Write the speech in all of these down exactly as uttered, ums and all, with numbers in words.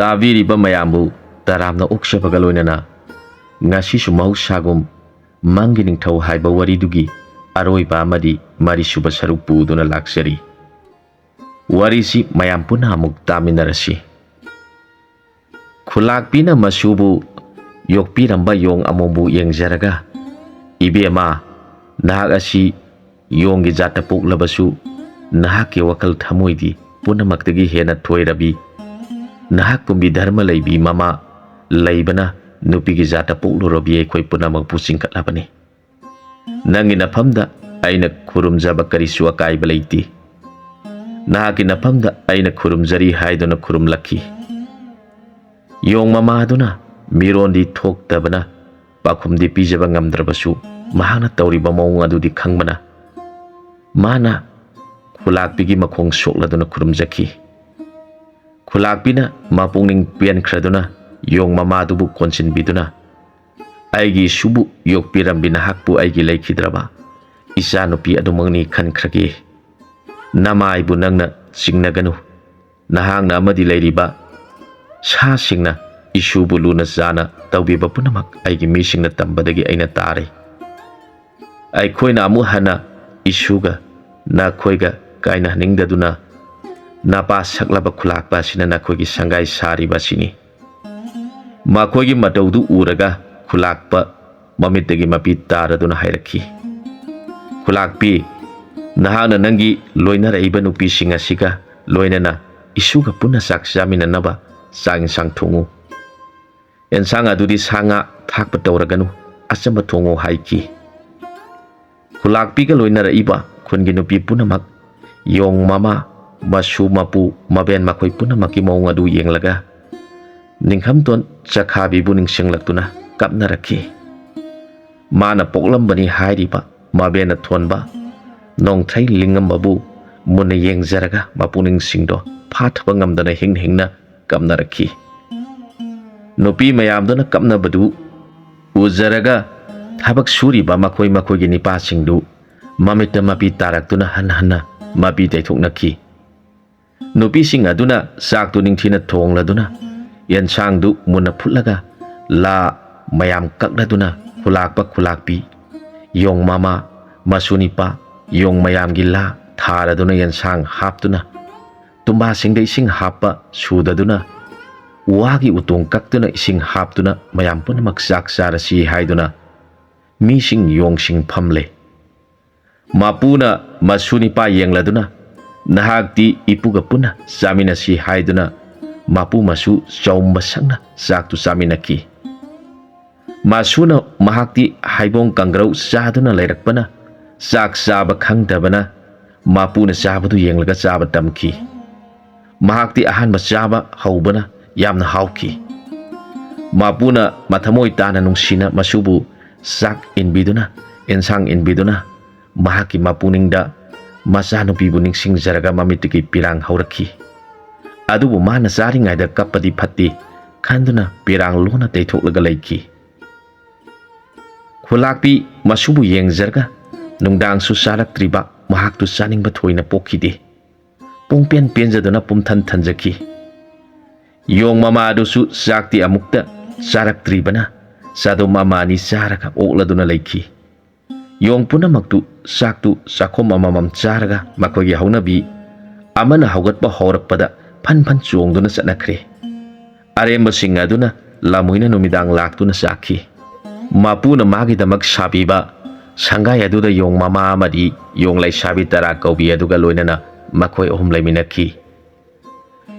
ꯇꯥꯕꯤꯔꯤꯕ ꯃꯌꯥꯝꯕꯨ ꯇꯔꯥꯝꯅ ꯑꯣꯛꯆꯕꯒ ꯂꯣꯏꯅꯅ ꯉꯁꯤꯁꯨ ꯃꯍꯧꯁꯥꯒꯨꯝ ꯃꯪꯒꯤ ꯅꯤꯡꯊꯧ ꯍꯥꯏꯕ ꯋꯥꯔꯤꯗꯨꯒꯤ ꯑꯔꯣꯏꯕ ꯑꯃꯗꯤ ꯃꯔꯤꯁꯨꯕ ꯁꯔꯨꯛ ꯄꯨꯗꯨꯅ ꯂꯥꯛꯆꯔꯤ꯫ ꯋꯥꯔꯤꯁꯤ ꯃꯌꯥꯝ ꯄꯨꯟꯅ ꯑꯃꯨꯛ ꯇꯥꯃꯤꯟꯅꯔꯁꯤ꯫ ꯈꯨꯂꯥꯛꯄꯤꯅ ꯃꯁꯨꯕꯨ ꯌꯣꯛꯄꯤꯔꯝꯕ ꯌꯣꯡ ꯑꯃꯣꯝꯕꯨ ꯌꯦꯡꯖꯔꯒ, "ꯏꯕꯦꯝꯃ, ꯅꯍꯥꯛ ꯑꯁꯤ ꯌꯣꯡꯒꯤ ꯖꯥꯠꯇ ꯄꯣꯛꯂꯕꯁꯨ ꯅꯍꯥꯛꯀꯤ ꯋꯥꯈꯜ ꯊꯃꯣꯏꯗꯤ ꯄꯨꯝꯅꯃꯛꯇꯒꯤ ꯍꯦꯟꯅ ꯊꯣꯏꯔꯕꯤ꯫ ꯅꯍꯥꯛꯀꯨꯝꯕꯤ ꯙꯔꯃ ꯂꯩꯕꯤ ꯃꯃꯥ ꯂꯩꯕꯅ ꯅꯨꯄꯤꯒꯤ ꯖꯥꯠꯇ ꯄꯣꯛꯂꯨꯔꯕꯤ ꯑꯩꯈꯣꯏ ꯄꯨꯝꯅꯃꯛꯄꯨ ꯆꯤꯡꯈꯠꯂꯕꯅꯤ꯫ ꯅꯪꯒꯤ ꯅꯐꯝꯗ ꯑꯩꯅ ꯈꯨꯔꯨꯝꯖꯕ ꯀꯔꯤꯁꯨ ꯑꯀꯥꯏꯕ ꯂꯩꯇꯦ꯫ ꯅꯍꯥꯛꯀꯤ ꯅꯐꯝꯗ ꯑꯩꯅ ꯈꯨꯔꯨꯝꯖꯔꯤ" ꯍꯥꯏꯗꯨꯅ ꯈꯨꯔꯨꯝꯂꯛꯈꯤ꯫ ꯌꯣꯡ ꯃꯃꯥꯗꯨꯅ ꯃꯤꯔꯣꯟꯗꯤ ꯊꯣꯛꯇꯕꯅ ꯄꯥꯎꯈꯨꯝꯗꯤ ꯄꯤꯖꯕ ꯉꯝꯗ꯭ꯔꯕꯁꯨ, ꯃꯍꯥꯛꯅ ꯇꯧꯔꯤꯕ ꯃꯑꯣꯡ ꯑꯗꯨꯗꯤ ꯈꯪꯕꯅ, ꯃꯥꯅ ꯈꯨꯂꯥꯛꯄꯤꯒꯤ ꯃꯈꯣꯡ ꯁꯣꯛꯂꯗꯨꯅ ꯈꯨꯔꯨꯝꯖꯈꯤ꯫ ꯈꯨꯂꯥꯛꯄꯤꯅ ꯃꯄꯨꯛꯅꯤꯡ ꯄꯦꯟꯈ꯭ꯔꯗꯨꯅ ꯌꯣꯡ ꯃꯃꯥꯗꯨꯕꯨ ꯀꯣꯟꯁꯤꯟꯕꯤꯗꯨꯅ, "ꯑꯩꯒꯤ ꯏꯁꯨꯕꯨ ꯌꯣꯛꯄꯤꯔꯝꯕꯤ ꯅꯍꯥꯛꯄꯨ ꯑꯩꯒꯤ ꯂꯩꯈꯤꯗ꯭ꯔꯕ ꯏꯆꯥꯅꯨꯄꯤ ꯑꯗꯨꯃꯛꯅꯤ ꯈꯟꯈ꯭ꯔꯒꯦ꯫ ꯅꯃꯥꯏꯕꯨ ꯅꯪꯅ ꯆꯤꯡꯅꯒꯅꯨ꯫ ꯅꯍꯥꯛꯅ ꯑꯃꯗꯤ ꯂꯩꯔꯤꯕ ꯁꯥꯁꯤꯡꯅ ꯏꯁꯨꯕꯨ ꯂꯨꯅ ꯆꯥꯅ ꯇꯧꯕꯤꯕ ꯄꯨꯝꯅꯃꯛ ꯑꯩꯒꯤ ꯃꯤꯁꯤꯡꯅ ꯇꯝꯕꯗꯒꯤ ꯑꯩꯅ ꯇꯥꯔꯦ꯫ ꯑꯩꯈꯣꯏꯅ ꯑꯃꯨꯛ ꯍꯟꯅ ꯏꯁꯨꯒ ꯅꯈꯣꯏꯒ ꯀꯥꯏꯅꯍꯟꯅꯤꯡꯗꯗꯨꯅ ꯅꯄꯥ ꯁꯛꯂꯕ ꯈꯨꯂꯥꯛꯄ ꯑꯁꯤꯅ ꯅꯈꯣꯏꯒꯤ ꯁꯪꯒꯥꯏ ꯁꯥꯔꯤꯕ ꯑꯁꯤꯅꯤ"꯫ ꯃꯈꯣꯏꯒꯤ ꯃꯇꯧꯗꯨ ꯎꯔꯒ ꯈꯨꯂꯥꯛꯄ ꯃꯃꯤꯠꯇꯒꯤ ꯃꯄꯤ ꯇꯥꯔꯗꯨꯅ ꯍꯥꯏꯔꯛꯈꯤ, "ꯈꯨꯂꯥꯛꯄꯤ, ꯅꯍꯥꯛꯅ ꯅꯪꯒꯤ ꯂꯣꯏꯅꯔꯛꯏꯕ ꯅꯨꯄꯤꯁꯤꯡ ꯑꯁꯤꯒ ꯂꯣꯏꯅꯅ ꯏꯁꯨꯒ ꯄꯨꯟꯅ ꯆꯥꯛ ꯆꯥꯃꯤꯟꯅꯅꯕ ꯆꯥꯛ ꯏꯟꯁꯥꯡ ꯊꯣꯡꯉꯨ꯫ ꯑꯦꯟꯁꯥꯡ ꯑꯗꯨꯗꯤ ꯁꯥ ꯉꯥ ꯊꯥꯛꯄ ꯇꯧꯔꯒꯅꯨ, ꯑꯆꯝꯕ ꯊꯣꯡꯉꯨ" ꯍꯥꯏꯈꯤ꯫ ꯈꯨꯂꯥꯛꯄꯤꯒ ꯂꯣꯏꯅꯔꯛꯏꯕ ꯈꯨꯟꯒꯤ ꯅꯨꯄꯤ ꯄꯨꯝꯅꯃꯛ ꯌꯣꯡ ꯃꯃꯥ, ꯃꯁꯨ, ꯃꯄꯨ, ꯃꯕꯦꯟ ꯃꯈꯣꯏ ꯄꯨꯝꯅꯃꯛꯀꯤ ꯃꯑꯣꯡ ꯑꯗꯨ ꯌꯦꯡꯂꯒ ꯅꯤꯡꯈꯝꯇꯣꯟ ꯆꯈꯥꯕꯤꯕꯨ ꯅꯤꯡꯁꯤꯡꯂꯛꯇꯨꯅ ꯀꯞꯅꯔꯛꯈꯤ꯫ ꯃꯥꯅ ꯄꯣꯛꯂꯝꯕꯅꯤ ꯍꯥꯏꯔꯤꯕ ꯃꯕꯦꯟꯅ ꯊꯣꯟꯕ ꯅꯣꯡꯊꯩ ꯂꯤꯡꯉꯝꯕꯕꯨ ꯃꯨꯟꯅ ꯌꯦꯡꯖꯔꯒ ꯃꯄꯨꯛꯅꯤꯡꯁꯤꯡꯗꯣ ꯐꯥꯊꯕ ꯉꯝꯗꯅ ꯍꯤꯡ ꯍꯤꯡꯅ ꯀꯞꯅꯔꯛꯈꯤ꯫ ꯅꯨꯄꯤ ꯃꯌꯥꯝꯗꯨꯅ ꯀꯞꯅꯕꯗꯨ ꯎꯖꯔꯒ ꯊꯕꯛ ꯁꯨꯔꯤꯕ ꯃꯈꯣꯏ ꯃꯈꯣꯏꯒꯤ ꯅꯤꯄꯥꯁꯤꯡꯗꯨ ꯃꯃꯤꯠꯇ ꯃꯄꯤ ꯇꯥꯔꯛꯇꯨꯅ ꯍꯟꯅ ꯍꯟꯅ ꯃꯄꯤ ꯇꯩꯊꯣꯛꯅꯈꯤ꯫ ꯅꯨꯄꯤꯁꯤꯡ ꯑꯗꯨꯅ ꯆꯥꯛꯇꯨ ꯅꯤꯡꯊꯤꯅ ꯊꯣꯡꯂꯗꯨꯅ ꯌꯦꯟꯁꯥꯡꯗꯨ ꯃꯨꯟꯅ ꯐꯨꯠꯂꯒ ꯂꯥ ꯃꯌꯥꯝ ꯀꯛꯂꯗꯨꯅ ꯈꯨꯂꯥꯛꯄ ꯈꯨꯂꯥꯛꯄꯤ, ꯌꯣꯡ ꯃꯃꯥ, ꯃꯁꯨ ꯅꯤꯄꯥ, ꯌꯣꯡ ꯃꯌꯥꯝꯒꯤ ꯂꯥ ꯊꯥꯔꯗꯨꯅ ꯌꯦꯟꯁꯥꯡ ꯍꯥꯞꯇꯨꯅ, ꯇꯨꯝꯕꯥꯁꯤꯡꯗ ꯏꯁꯤꯡ ꯍꯥꯞꯄ ꯁꯨꯗꯗꯨꯅ, ꯋꯥꯒꯤ ꯎꯇꯣꯡ ꯀꯛꯇꯨꯅ ꯏꯁꯤꯡ ꯍꯥꯞꯇꯨꯅ ꯃꯌꯥꯝ ꯄꯨꯝꯅꯃꯛ ꯆꯥꯛ ꯆꯥꯔꯁꯤ ꯍꯥꯏꯗꯨꯅ ꯃꯤꯁꯤꯡ ꯌꯣꯡꯁꯤꯡ ꯐꯝꯂꯦ꯫ ꯃꯄꯨꯅ ꯃꯁꯨ ꯅꯤꯄꯥ ꯌꯦꯡꯂꯗꯨꯅ, "ꯅꯍꯥꯛꯇꯤ ꯏꯄꯨꯒ ꯄꯨꯟꯅ ꯆꯥꯃꯤꯟꯅꯁꯤ" ꯍꯥꯏꯗꯨꯅ ꯃꯄꯨ ꯃꯁꯨ ꯆꯥꯎꯝꯕ ꯁꯛꯅ ꯆꯥꯛꯇꯨ ꯆꯥꯃꯤꯟꯅꯈꯤ꯫ ꯃꯁꯨꯅ ꯃꯍꯥꯛꯇꯤ ꯍꯩꯕꯣꯡ ꯀꯪꯒ꯭ꯔꯧ ꯆꯥꯗꯨꯅ ꯂꯩꯔꯛꯄꯅ ꯆꯥꯛ ꯆꯥꯕ ꯈꯪꯗꯕꯅ ꯃꯄꯨꯅ ꯆꯥꯕꯗꯨ ꯌꯦꯡꯂꯒ ꯆꯥꯕ ꯇꯝꯈꯤ꯫ ꯃꯍꯥꯛꯇꯤ ꯑꯍꯥꯟꯕ ꯆꯥꯕ ꯍꯧꯕꯅ ꯌꯥꯝꯅ ꯍꯥꯎꯈꯤ꯫ ꯃꯄꯨꯅ ꯃꯊꯃꯣꯏ ꯇꯥꯅ ꯅꯨꯡꯁꯤꯅ ꯃꯁꯨꯕꯨ ꯆꯥꯛ ꯏꯟꯕꯤꯗꯨꯅ, ꯑꯦꯟꯁꯥꯡ ꯏꯟꯕꯤꯗꯨꯅ ꯃꯍꯥꯛꯀꯤ ꯃꯄꯨꯅꯤꯡꯗ ꯃꯆꯥꯅꯨꯄꯤꯕꯨ ꯅꯤꯡꯁꯤꯡꯖꯔꯒ ꯃꯃꯤꯠꯇꯒꯤ ꯄꯤꯔꯥꯡ ꯍꯧꯔꯛꯈꯤ꯫ ꯑꯗꯨꯕꯨ ꯃꯥꯅ ꯆꯥꯔꯤꯉꯩꯗ ꯀꯞꯄꯗꯤ ꯐꯠꯇꯦ ꯈꯟꯗꯨꯅ ꯄꯤꯔꯥꯡ ꯂꯣꯟꯅ ꯇꯩꯊꯣꯛꯂꯒ ꯂꯩꯈꯤ꯫ ꯈꯨꯂꯥꯛꯄꯤ ꯃꯁꯨꯕꯨ ꯌꯦꯡꯖꯔꯒ ꯅꯨꯡꯗꯥꯡꯁꯨ ꯆꯥꯔꯛꯇ꯭ꯔꯤꯕ ꯃꯍꯥꯛꯇꯨ ꯆꯥꯅꯤꯡꯕ ꯊꯣꯏꯅ ꯄꯣꯛꯈꯤꯗꯦ꯫ ꯄꯨꯡꯄꯦꯟ ꯄꯦꯟꯖꯗꯨꯅ ꯄꯨꯝꯊꯟ ꯊꯟꯖꯈꯤ꯫ ꯌꯣꯡ ꯃꯃꯥꯗꯨꯁꯨ ꯆꯥꯛꯇꯤ ꯑꯃꯨꯛꯇ ꯆꯥꯔꯛꯇ꯭ꯔꯤꯕꯅ ꯆꯥꯗꯨꯝ ꯑꯃ ꯑꯅꯤ ꯆꯥꯔꯒ ꯑꯣꯛꯂꯗꯨꯅ ꯂꯩꯈꯤ꯫ ꯌꯣꯡ ꯄꯨꯝꯅꯃꯛꯇꯨ ꯆꯥꯛꯇꯨ ꯆꯥꯛꯈꯣꯝ ꯑꯃꯃꯝ ꯆꯥꯔꯒ ꯃꯈꯣꯏꯒꯤ ꯍꯧꯅꯕꯤ ꯑꯃꯅ ꯍꯧꯒꯠꯄ ꯍꯧꯔꯛꯄꯗ ꯐꯟ ꯐꯟ ꯆꯣꯡꯗꯨꯅ ꯆꯠꯅꯈ꯭ꯔꯦ꯫ ꯑꯔꯦꯝꯕꯁꯤꯡ ꯑꯗꯨꯅ ꯂꯝꯍꯨꯏꯅ ꯅꯨꯃꯤꯗꯥꯡ ꯂꯥꯛꯇꯨꯅ ꯆꯥꯈꯤ꯫ ꯃꯄꯨꯅ ꯃꯥꯒꯤꯗꯃꯛ ꯁꯥꯕꯤꯕ ꯁꯪꯒꯥꯏ ꯑꯗꯨꯗ ꯌꯣꯡ ꯃꯃꯥ ꯑꯃꯗꯤ ꯌꯣꯡ ꯂꯩꯁꯥꯕꯤ ꯇꯔꯥ ꯀꯧꯕꯤ ꯑꯗꯨꯒ ꯂꯣꯏꯅꯅ ꯃꯈꯣꯏ ꯑꯍꯨꯝ ꯂꯩꯃꯤꯟꯅꯈꯤ꯫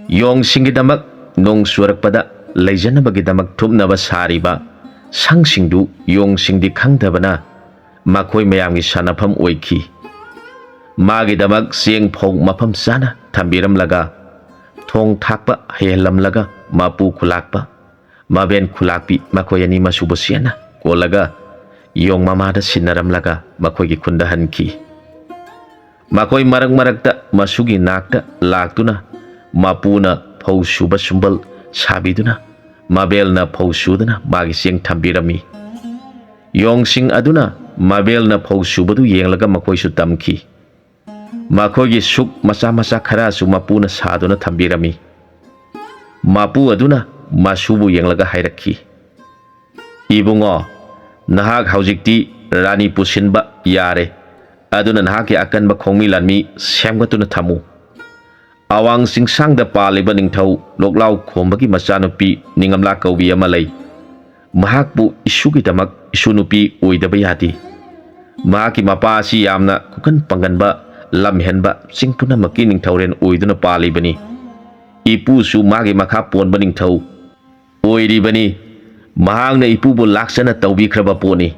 ꯌꯣꯡꯁꯤꯡꯒꯤꯗꯃꯛ ꯅꯣꯡ ꯆꯨꯔꯛꯄꯗ ꯂꯩꯖꯅꯕꯒꯤꯗꯃꯛ ꯊꯨꯞꯅꯕ ꯁꯥꯔꯤꯕ ꯁꯪꯁꯤꯡꯗꯨ ꯌꯣꯡꯁꯤꯡꯗꯤ ꯈꯪꯗꯕꯅ ꯃꯈꯣꯏ ꯃꯌꯥꯝꯒꯤ ꯁꯥꯟꯅꯐꯝ ꯑꯣꯏꯈꯤ꯫ ꯃꯥꯒꯤꯗꯃꯛ ꯆꯦꯡ ꯐꯧ ꯃꯐꯝ ꯆꯥꯅ ꯊꯝꯕꯤꯔꯝꯂꯒ, ꯊꯣꯡ ꯊꯥꯛꯄ ꯍꯩꯍꯜꯂꯝꯂꯒ ꯃꯄꯨ ꯈꯨꯂꯥꯛꯄ, ꯃꯕꯦꯟ ꯈꯨꯂꯥꯛꯄꯤ ꯃꯈꯣꯏ ꯑꯅꯤ ꯃꯁꯨꯕꯨ ꯆꯦꯟꯅ ꯀꯣꯜꯂꯒ ꯌꯣꯡ ꯃꯃꯥꯗ ꯁꯤꯟꯅꯔꯝꯂꯒ ꯃꯈꯣꯏꯒꯤ ꯈꯨꯟꯗ ꯍꯟꯈꯤ꯫ ꯃꯈꯣꯏ ꯃꯔꯛ ꯃꯔꯛꯇ ꯃꯁꯨꯒꯤ ꯅꯥꯛꯇ ꯂꯥꯛꯇꯨꯅ ꯃꯄꯨꯅ ꯐꯧ ꯁꯨꯕ ꯁꯨꯝꯕꯜ ꯁꯥꯕꯤꯗꯨꯅ ꯃꯕꯦꯜꯅ ꯐꯧ ꯁꯨꯗꯨꯅ ꯃꯥꯒꯤ ꯆꯦꯡ ꯊꯝꯕꯤꯔꯝꯃꯤ꯫ ꯌꯣꯡꯁꯤꯡ ꯑꯗꯨꯅ ꯃꯕꯦꯜꯅ ꯐꯧ ꯁꯨꯕꯗꯨ ꯌꯦꯡꯂꯒ ꯃꯈꯣꯏꯁꯨ ꯇꯝꯈꯤ꯫ ꯃꯈꯣꯏꯒꯤ ꯁꯨꯛ ꯃꯆꯥ ꯃꯆꯥ ꯈꯔꯁꯨ ꯃꯄꯨꯅ ꯁꯥꯗꯨꯅ ꯊꯝꯕꯤꯔꯝꯃꯤ꯫ ꯃꯄꯨ ꯑꯗꯨꯅ ꯃꯁꯨꯕꯨ ꯌꯦꯡꯂꯒ ꯍꯥꯏꯔꯛꯈꯤ, "ꯏꯕꯨꯡꯉꯣ, ꯅꯍꯥꯛ ꯍꯧꯖꯤꯛꯇꯤ ꯔꯥꯅꯤ ꯄꯨꯁꯤꯟꯕ ꯌꯥꯔꯦ꯫ ꯑꯗꯨꯅ ꯅꯍꯥꯛꯀꯤ ꯑꯀꯟꯕ ꯈꯣꯡꯃꯤ ꯂꯥꯟꯃꯤ ꯁꯦꯝꯒꯠꯇꯨꯅ ꯊꯝꯃꯨ꯫ ꯑꯋꯥꯡ ꯆꯤꯡꯁꯥꯡꯗ ꯄꯥꯜꯂꯤꯕ ꯅꯤꯡꯊꯧ ꯂꯣꯛꯂꯥꯎ ꯈꯣꯝꯕꯒꯤ ꯃꯆꯥꯅꯨꯄꯤ ꯅꯤꯡꯉꯝꯂꯥ ꯀꯧꯕꯤ ꯑꯃ ꯂꯩ꯫ ꯃꯍꯥꯛꯄꯨ ꯏꯁꯨꯒꯤꯗꯃꯛ ꯏꯁꯨ ꯅꯨꯄꯤ ꯑꯣꯏꯗꯕ ꯌꯥꯗꯦ꯫ ꯃꯍꯥꯛꯀꯤ ꯃꯄꯥ ꯑꯁꯤ ꯌꯥꯝꯅ ꯈꯨꯀꯟ ꯄꯥꯡꯒꯟꯕ, ꯂꯝꯍꯦꯟꯕ, ꯆꯤꯡ ꯄꯨꯝꯅꯃꯛꯀꯤ ꯅꯤꯡꯊꯧꯔꯦꯟ ꯑꯣꯏꯗꯨꯅ ꯄꯥꯜꯂꯤꯕꯅꯤ꯫ ꯏꯄꯨꯁꯨ ꯃꯥꯒꯤ ꯃꯈꯥ ꯄꯣꯟꯕ ꯅꯤꯡꯊꯧ ꯑꯣꯏꯔꯤꯕꯅꯤ꯫ ꯃꯍꯥꯛꯅ ꯏꯄꯨꯕꯨ ꯂꯥꯛꯆꯅ ꯇꯧꯕꯤꯈ꯭ꯔꯕ ꯄꯣꯠꯅꯤ꯫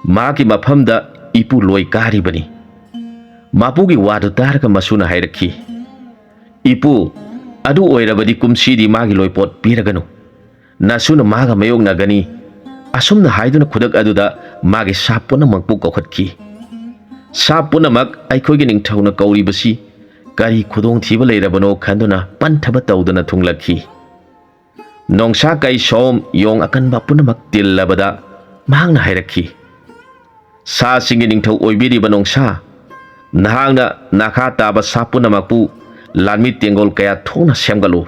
ꯃꯍꯥꯛꯀꯤ ꯃꯐꯝꯗ ꯏꯄꯨ ꯂꯣꯏ ꯀꯥꯔꯤꯕꯅꯤ꯫" ꯃꯄꯨꯒꯤ ꯋꯥꯗꯨ ꯇꯥꯔꯒ ꯃꯁꯨꯅ ꯍꯥꯏꯔꯛꯈꯤ, "ꯏꯄꯨ, ꯑꯗꯨ ꯑꯣꯏꯔꯕꯗꯤ ꯀꯨꯝꯁꯤꯗꯤ ꯃꯥꯒꯤ ꯂꯣꯏꯄꯣꯠ ꯄꯤꯔꯒꯅꯨ꯫ ꯅꯁꯨꯅ ꯃꯥꯒ ꯃꯥꯌꯣꯛꯅꯒꯅꯤ꯫" ꯑꯁꯨꯝꯅ ꯍꯥꯏꯗꯨꯅ ꯈꯨꯗꯛ ꯑꯗꯨꯗ ꯃꯥꯒꯤ ꯁꯥ ꯄꯨꯝꯅꯃꯛꯄꯨ ꯀꯧꯈꯠꯈꯤ꯫ ꯁꯥ ꯄꯨꯝꯅꯃꯛ ꯑꯩꯈꯣꯏꯒꯤ ꯅꯤꯡꯊꯧꯅ ꯀꯧꯔꯤꯕꯁꯤ ꯀꯔꯤ ꯈꯨꯗꯣꯡꯊꯤꯕ ꯂꯩꯔꯕꯅꯣ ꯈꯟꯗꯨꯅ ꯄꯟꯊꯕ ꯇꯧꯗꯨꯅ ꯊꯨꯡꯂꯛꯈꯤ꯫ ꯅꯣꯡꯁꯥ ꯀꯩ ꯁꯣꯝ ꯌꯣꯡ ꯑꯀꯟꯕ ꯄꯨꯝꯅꯃꯛ ꯇꯤꯜꯂꯕꯗ ꯃꯍꯥꯛꯅ ꯍꯥꯏꯔꯛꯈꯤ, "ꯁꯥꯁꯤꯡꯒꯤ ꯅꯤꯡꯊꯧ ꯑꯣꯏꯕꯤꯔꯤꯕ ꯅꯣꯡꯁꯥ, ꯅꯍꯥꯛꯅ ꯅꯥꯈꯥ ꯇꯥꯕ ꯁꯥ ꯄꯨꯝꯅꯃꯛꯄꯨ ꯂꯥꯟꯃꯤ ꯇꯦꯡꯒꯣꯜ ꯀꯌꯥ ꯊꯣꯛꯅ ꯁꯦꯝꯒꯠꯂꯨ꯫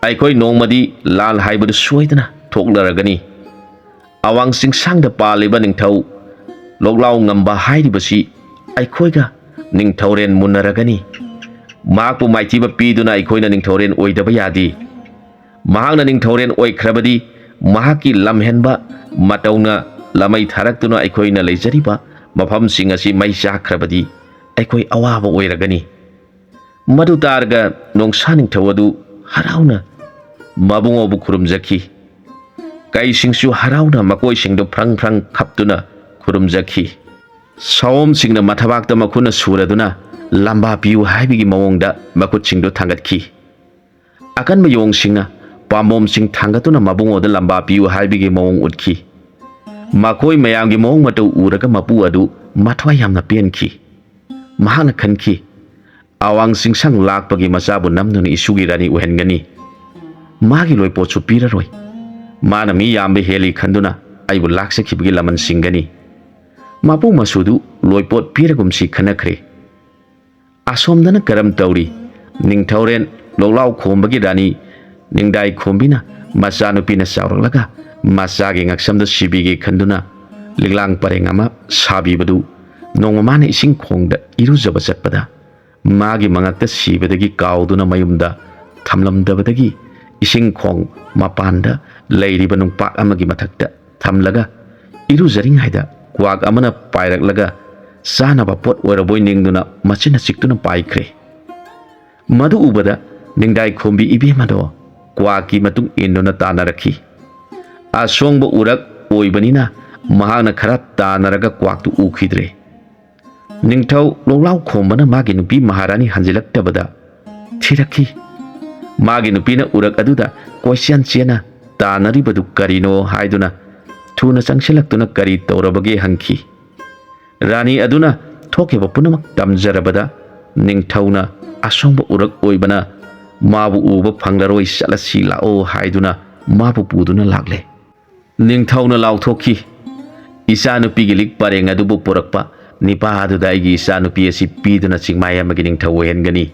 ꯑꯩꯈꯣꯏ ꯅꯣꯡꯃꯗꯤ ꯂꯥꯟ ꯍꯥꯏꯕꯗꯨ ꯁꯣꯏꯗꯅ ꯊꯣꯛꯂꯔꯒꯅꯤ꯫ ꯑꯋꯥꯡ ꯆꯤꯡꯁꯥꯡꯗ ꯄꯥꯜꯂꯤꯕ ꯅꯤꯡꯊꯧ ꯂꯣꯛꯂꯥꯎ ꯉꯝꯕ ꯍꯥꯏꯔꯤꯕꯁꯤ ꯑꯩꯈꯣꯏꯒ ꯅꯤꯡꯊꯧꯔꯦꯟ ꯃꯨꯟꯅꯔꯒꯅꯤ꯫ ꯃꯍꯥꯛꯄꯨ ꯃꯥꯏꯊꯤꯕ ꯄꯤꯗꯨꯅ ꯑꯩꯈꯣꯏꯅ ꯅꯤꯡꯊꯧꯔꯦꯟ ꯑꯣꯏꯗꯕ ꯌꯥꯗꯦ꯫ ꯃꯍꯥꯛꯅ ꯅꯤꯡꯊꯧꯔꯦꯟ ꯑꯣꯏꯈ꯭ꯔꯕꯗꯤ ꯃꯍꯥꯛꯀꯤ ꯂꯝꯍꯦꯟꯕ ꯃꯇꯧꯅ ꯂꯃꯩ ꯊꯥꯔꯛꯇꯨꯅ ꯑꯩꯈꯣꯏꯅ ꯂꯩꯖꯔꯤꯕ ꯃꯐꯝꯁꯤꯡ ꯑꯁꯤ ꯃꯩ ꯆꯥꯛꯈ꯭ꯔꯕꯗꯤ ꯑꯩꯈꯣꯏ ꯑꯋꯥꯕ ꯑꯣꯏꯔꯒꯅꯤ꯫" ꯃꯗꯨ ꯇꯥꯔꯒ ꯅꯣꯡꯁꯥ ꯅꯤꯡꯊꯧ ꯑꯗꯨ ꯍꯔꯥꯎꯅ ꯃꯕꯨꯡꯉꯣꯕꯨ ꯈꯨꯔꯨꯝꯖꯈꯤ꯫ ꯀꯩꯁꯤꯡꯁꯨ ꯍꯔꯥꯎꯅ ꯃꯀꯣꯏꯁꯤꯡꯗꯨ ꯐ꯭ꯔꯪ ꯐ꯭ꯔꯪ ꯈꯞꯇꯨꯅ ꯈꯨꯔꯨꯝꯖꯈꯤ꯫ ꯁꯥꯑꯣꯝꯁꯤꯡꯅ ꯃꯊꯕꯥꯛꯇ ꯃꯈꯨꯠꯅ ꯁꯨꯔꯗꯨꯅ ꯂꯝꯕꯥ ꯄꯤꯌꯨ ꯍꯥꯏꯕꯒꯤ ꯃꯑꯣꯡꯗ ꯃꯈꯨꯠꯁꯤꯡꯗꯨ ꯊꯥꯡꯒꯠꯈꯤ꯫ ꯑꯀꯟꯕ ꯌꯣꯡꯁꯤꯡꯅ ꯄꯥꯝꯕꯣꯝꯁꯤꯡ ꯊꯥꯡꯒꯠꯇꯨꯅ ꯃꯕꯨꯡꯉꯣꯗ ꯂꯝꯕꯥ ꯄꯤꯌꯨ ꯍꯥꯏꯕꯒꯤ ꯃꯑꯣꯡ ꯎꯠꯈꯤ꯫ ꯃꯈꯣꯏ ꯃꯌꯥꯝꯒꯤ ꯃꯑꯣꯡ ꯃꯇꯧ ꯎꯔꯒ ꯃꯄꯨ ꯑꯗꯨ ꯃꯊ꯭ꯋꯥꯏ ꯌꯥꯝꯅ ꯄꯦꯟꯈꯤ꯫ ꯃꯍꯥꯛꯅ ꯈꯟꯈꯤ, "ꯑꯋꯥꯡ ꯆꯤꯡꯁꯥꯡ ꯂꯥꯛꯄꯒꯤ ꯃꯆꯥꯕꯨ ꯅꯝꯗꯨꯅ ꯏꯁꯨꯒꯤ ꯔꯥꯅꯤ ꯑꯣꯏꯍꯟꯒꯅꯤ꯫ ꯃꯥꯒꯤ ꯂꯣꯏꯄꯣꯠꯁꯨ ꯄꯤꯔꯔꯣꯏ꯫ ꯃꯥꯅ ꯃꯤ ꯌꯥꯝꯕ ꯍꯦꯜꯂꯤ ꯈꯟꯗꯨꯅ ꯑꯩꯕꯨ ꯂꯥꯛꯆꯈꯤꯕꯒꯤ ꯂꯃꯟ ꯁꯤꯡꯒꯅꯤ꯫" ꯃꯄꯨ ꯃꯁꯨꯗꯨ ꯂꯣꯏꯄꯣꯠ ꯄꯤꯔꯒꯨꯝꯁꯤ ꯈꯟꯅꯈ꯭ꯔꯦ꯫ ꯑꯁꯣꯝꯗꯅ ꯀꯔꯝ ꯇꯧꯔꯤ? ꯅꯤꯡꯊꯧꯔꯦꯟ ꯂꯣꯛꯂꯥꯎ ꯈꯣꯝꯕꯒꯤ ꯔꯥꯅꯤ ꯅꯤꯡꯗꯥꯏ ꯈꯣꯝꯕꯤꯅ ꯃꯆꯥꯅꯨꯄꯤꯅ ꯆꯥꯎꯔꯛꯂꯒ ꯃꯆꯥꯒꯤ ꯉꯛꯁꯝꯗ ꯁꯤꯕꯤꯒꯦ ꯈꯟꯗꯨꯅ ꯂꯤꯛꯂꯥꯡ ꯄꯔꯦꯡ ꯑꯃ ꯁꯥꯕꯤꯕꯗꯨ ꯅꯣꯡꯃ ꯃꯥꯅ ꯏꯁꯤꯡ ꯈꯣꯡꯗ ꯏꯔꯨꯖꯕ ꯆꯠꯄꯗ ꯃꯥꯒꯤ ꯃꯉꯛꯇ ꯁꯤꯕꯗꯒꯤ ꯀꯥꯎꯗꯨꯅ ꯃꯌꯨꯝꯗ ꯊꯝꯂꯝꯗꯕꯗꯒꯤ ꯏꯁꯤꯡ ꯈꯣꯡ ꯃꯄꯥꯟꯗ ꯂꯩꯔꯤꯕ ꯅꯨꯡꯄꯥꯛ ꯑꯃꯒꯤ ꯃꯊꯛꯇ ꯊꯝꯂꯒ ꯏꯔꯨꯖꯔꯤꯉꯩꯗ ꯀ꯭ꯋꯥꯛ ꯑꯃꯅ ꯄꯥꯏꯔꯛꯂꯒ ꯆꯥꯅꯕ ꯄꯣꯠ ꯑꯣꯏꯔꯕꯣꯏ ꯅꯤꯡꯗꯨꯅ ꯃꯆꯤꯟꯅ ꯆꯤꯛꯇꯨꯅ ꯄꯥꯏꯈ꯭ꯔꯦ꯫ ꯃꯗꯨ ꯎꯕꯗ ꯅꯤꯡꯗꯥꯏ ꯈꯣꯝꯕꯤ ꯏꯕꯦꯝꯃꯗꯣ ꯀ꯭ꯋꯥꯛꯀꯤ ꯃꯇꯨꯡ ꯏꯟꯗꯨꯅ ꯇꯥꯟꯅꯔꯛꯈꯤ꯫ ꯑꯁꯣꯡꯕ ꯎꯔꯛ ꯑꯣꯏꯕꯅꯤꯅ ꯃꯍꯥꯛꯅ ꯈꯔ ꯇꯥꯟꯅꯔꯒ ꯀ꯭ꯋꯥꯛꯇꯨ ꯎꯈꯤꯗ꯭ꯔꯦ꯫ ꯅꯤꯡꯊꯧ ꯂꯣꯛꯂꯥꯎ ꯈꯣꯝꯕꯅ ꯃꯥꯒꯤ ꯅꯨꯄꯤ ꯃꯍꯥꯔꯥꯅꯤ ꯍꯟꯖꯤꯜꯂꯛꯇꯕꯗ ꯊꯤꯔꯛꯈꯤ꯫ ꯃꯥꯒꯤ ꯅꯨꯄꯤꯅ ꯎꯔꯛ ꯑꯗꯨꯗ ꯀꯣꯏꯆꯦꯟ ꯆꯦꯟꯅ ꯇꯥꯟꯅꯔꯤꯕꯗꯨ ꯀꯔꯤꯅꯣ ꯍꯥꯏꯗꯨꯅ ꯊꯨꯅ ꯆꯪꯁꯤꯜꯂꯛꯇꯨꯅ ꯀꯔꯤ ꯇꯧꯔꯕꯒꯦ ꯍꯪꯈꯤ꯫ ꯔꯥꯅꯤ ꯑꯗꯨꯅ ꯊꯣꯛꯈꯤꯕ ꯄꯨꯝꯅꯃꯛ ꯇꯝꯖꯔꯕꯗ ꯅꯤꯡꯊꯧꯅ ꯑꯁꯣꯡꯕ ꯎꯔꯛ ꯑꯣꯏꯕꯅ ꯃꯥꯕꯨ ꯎꯕ ꯐꯪꯂꯔꯣꯏ, ꯆꯠꯂꯁꯤ ꯂꯥꯛꯑꯣ ꯍꯥꯏꯗꯨꯅ ꯃꯥꯕꯨ ꯄꯨꯗꯨꯅ ꯂꯥꯛꯂꯦ꯫ ꯅꯤꯡꯊꯧꯅ ꯂꯥꯎꯊꯣꯛꯈꯤ, "ꯏꯆꯥꯅꯨꯄꯤꯒꯤ ꯂꯤꯛ ꯄꯔꯦꯡ ꯑꯗꯨꯕꯨ ꯄꯨꯔꯛꯄ ꯅꯤꯄꯥ ꯑꯗꯨꯗ ꯑꯩꯒꯤ ꯏꯆꯥꯅꯨꯄꯤ ꯑꯁꯤ ꯄꯤꯗꯨꯅ ꯆꯤꯡꯃꯥꯏ ꯑꯃꯒꯤ ꯅꯤꯡꯊꯧ ꯑꯣꯏꯍꯟꯒꯅꯤ꯫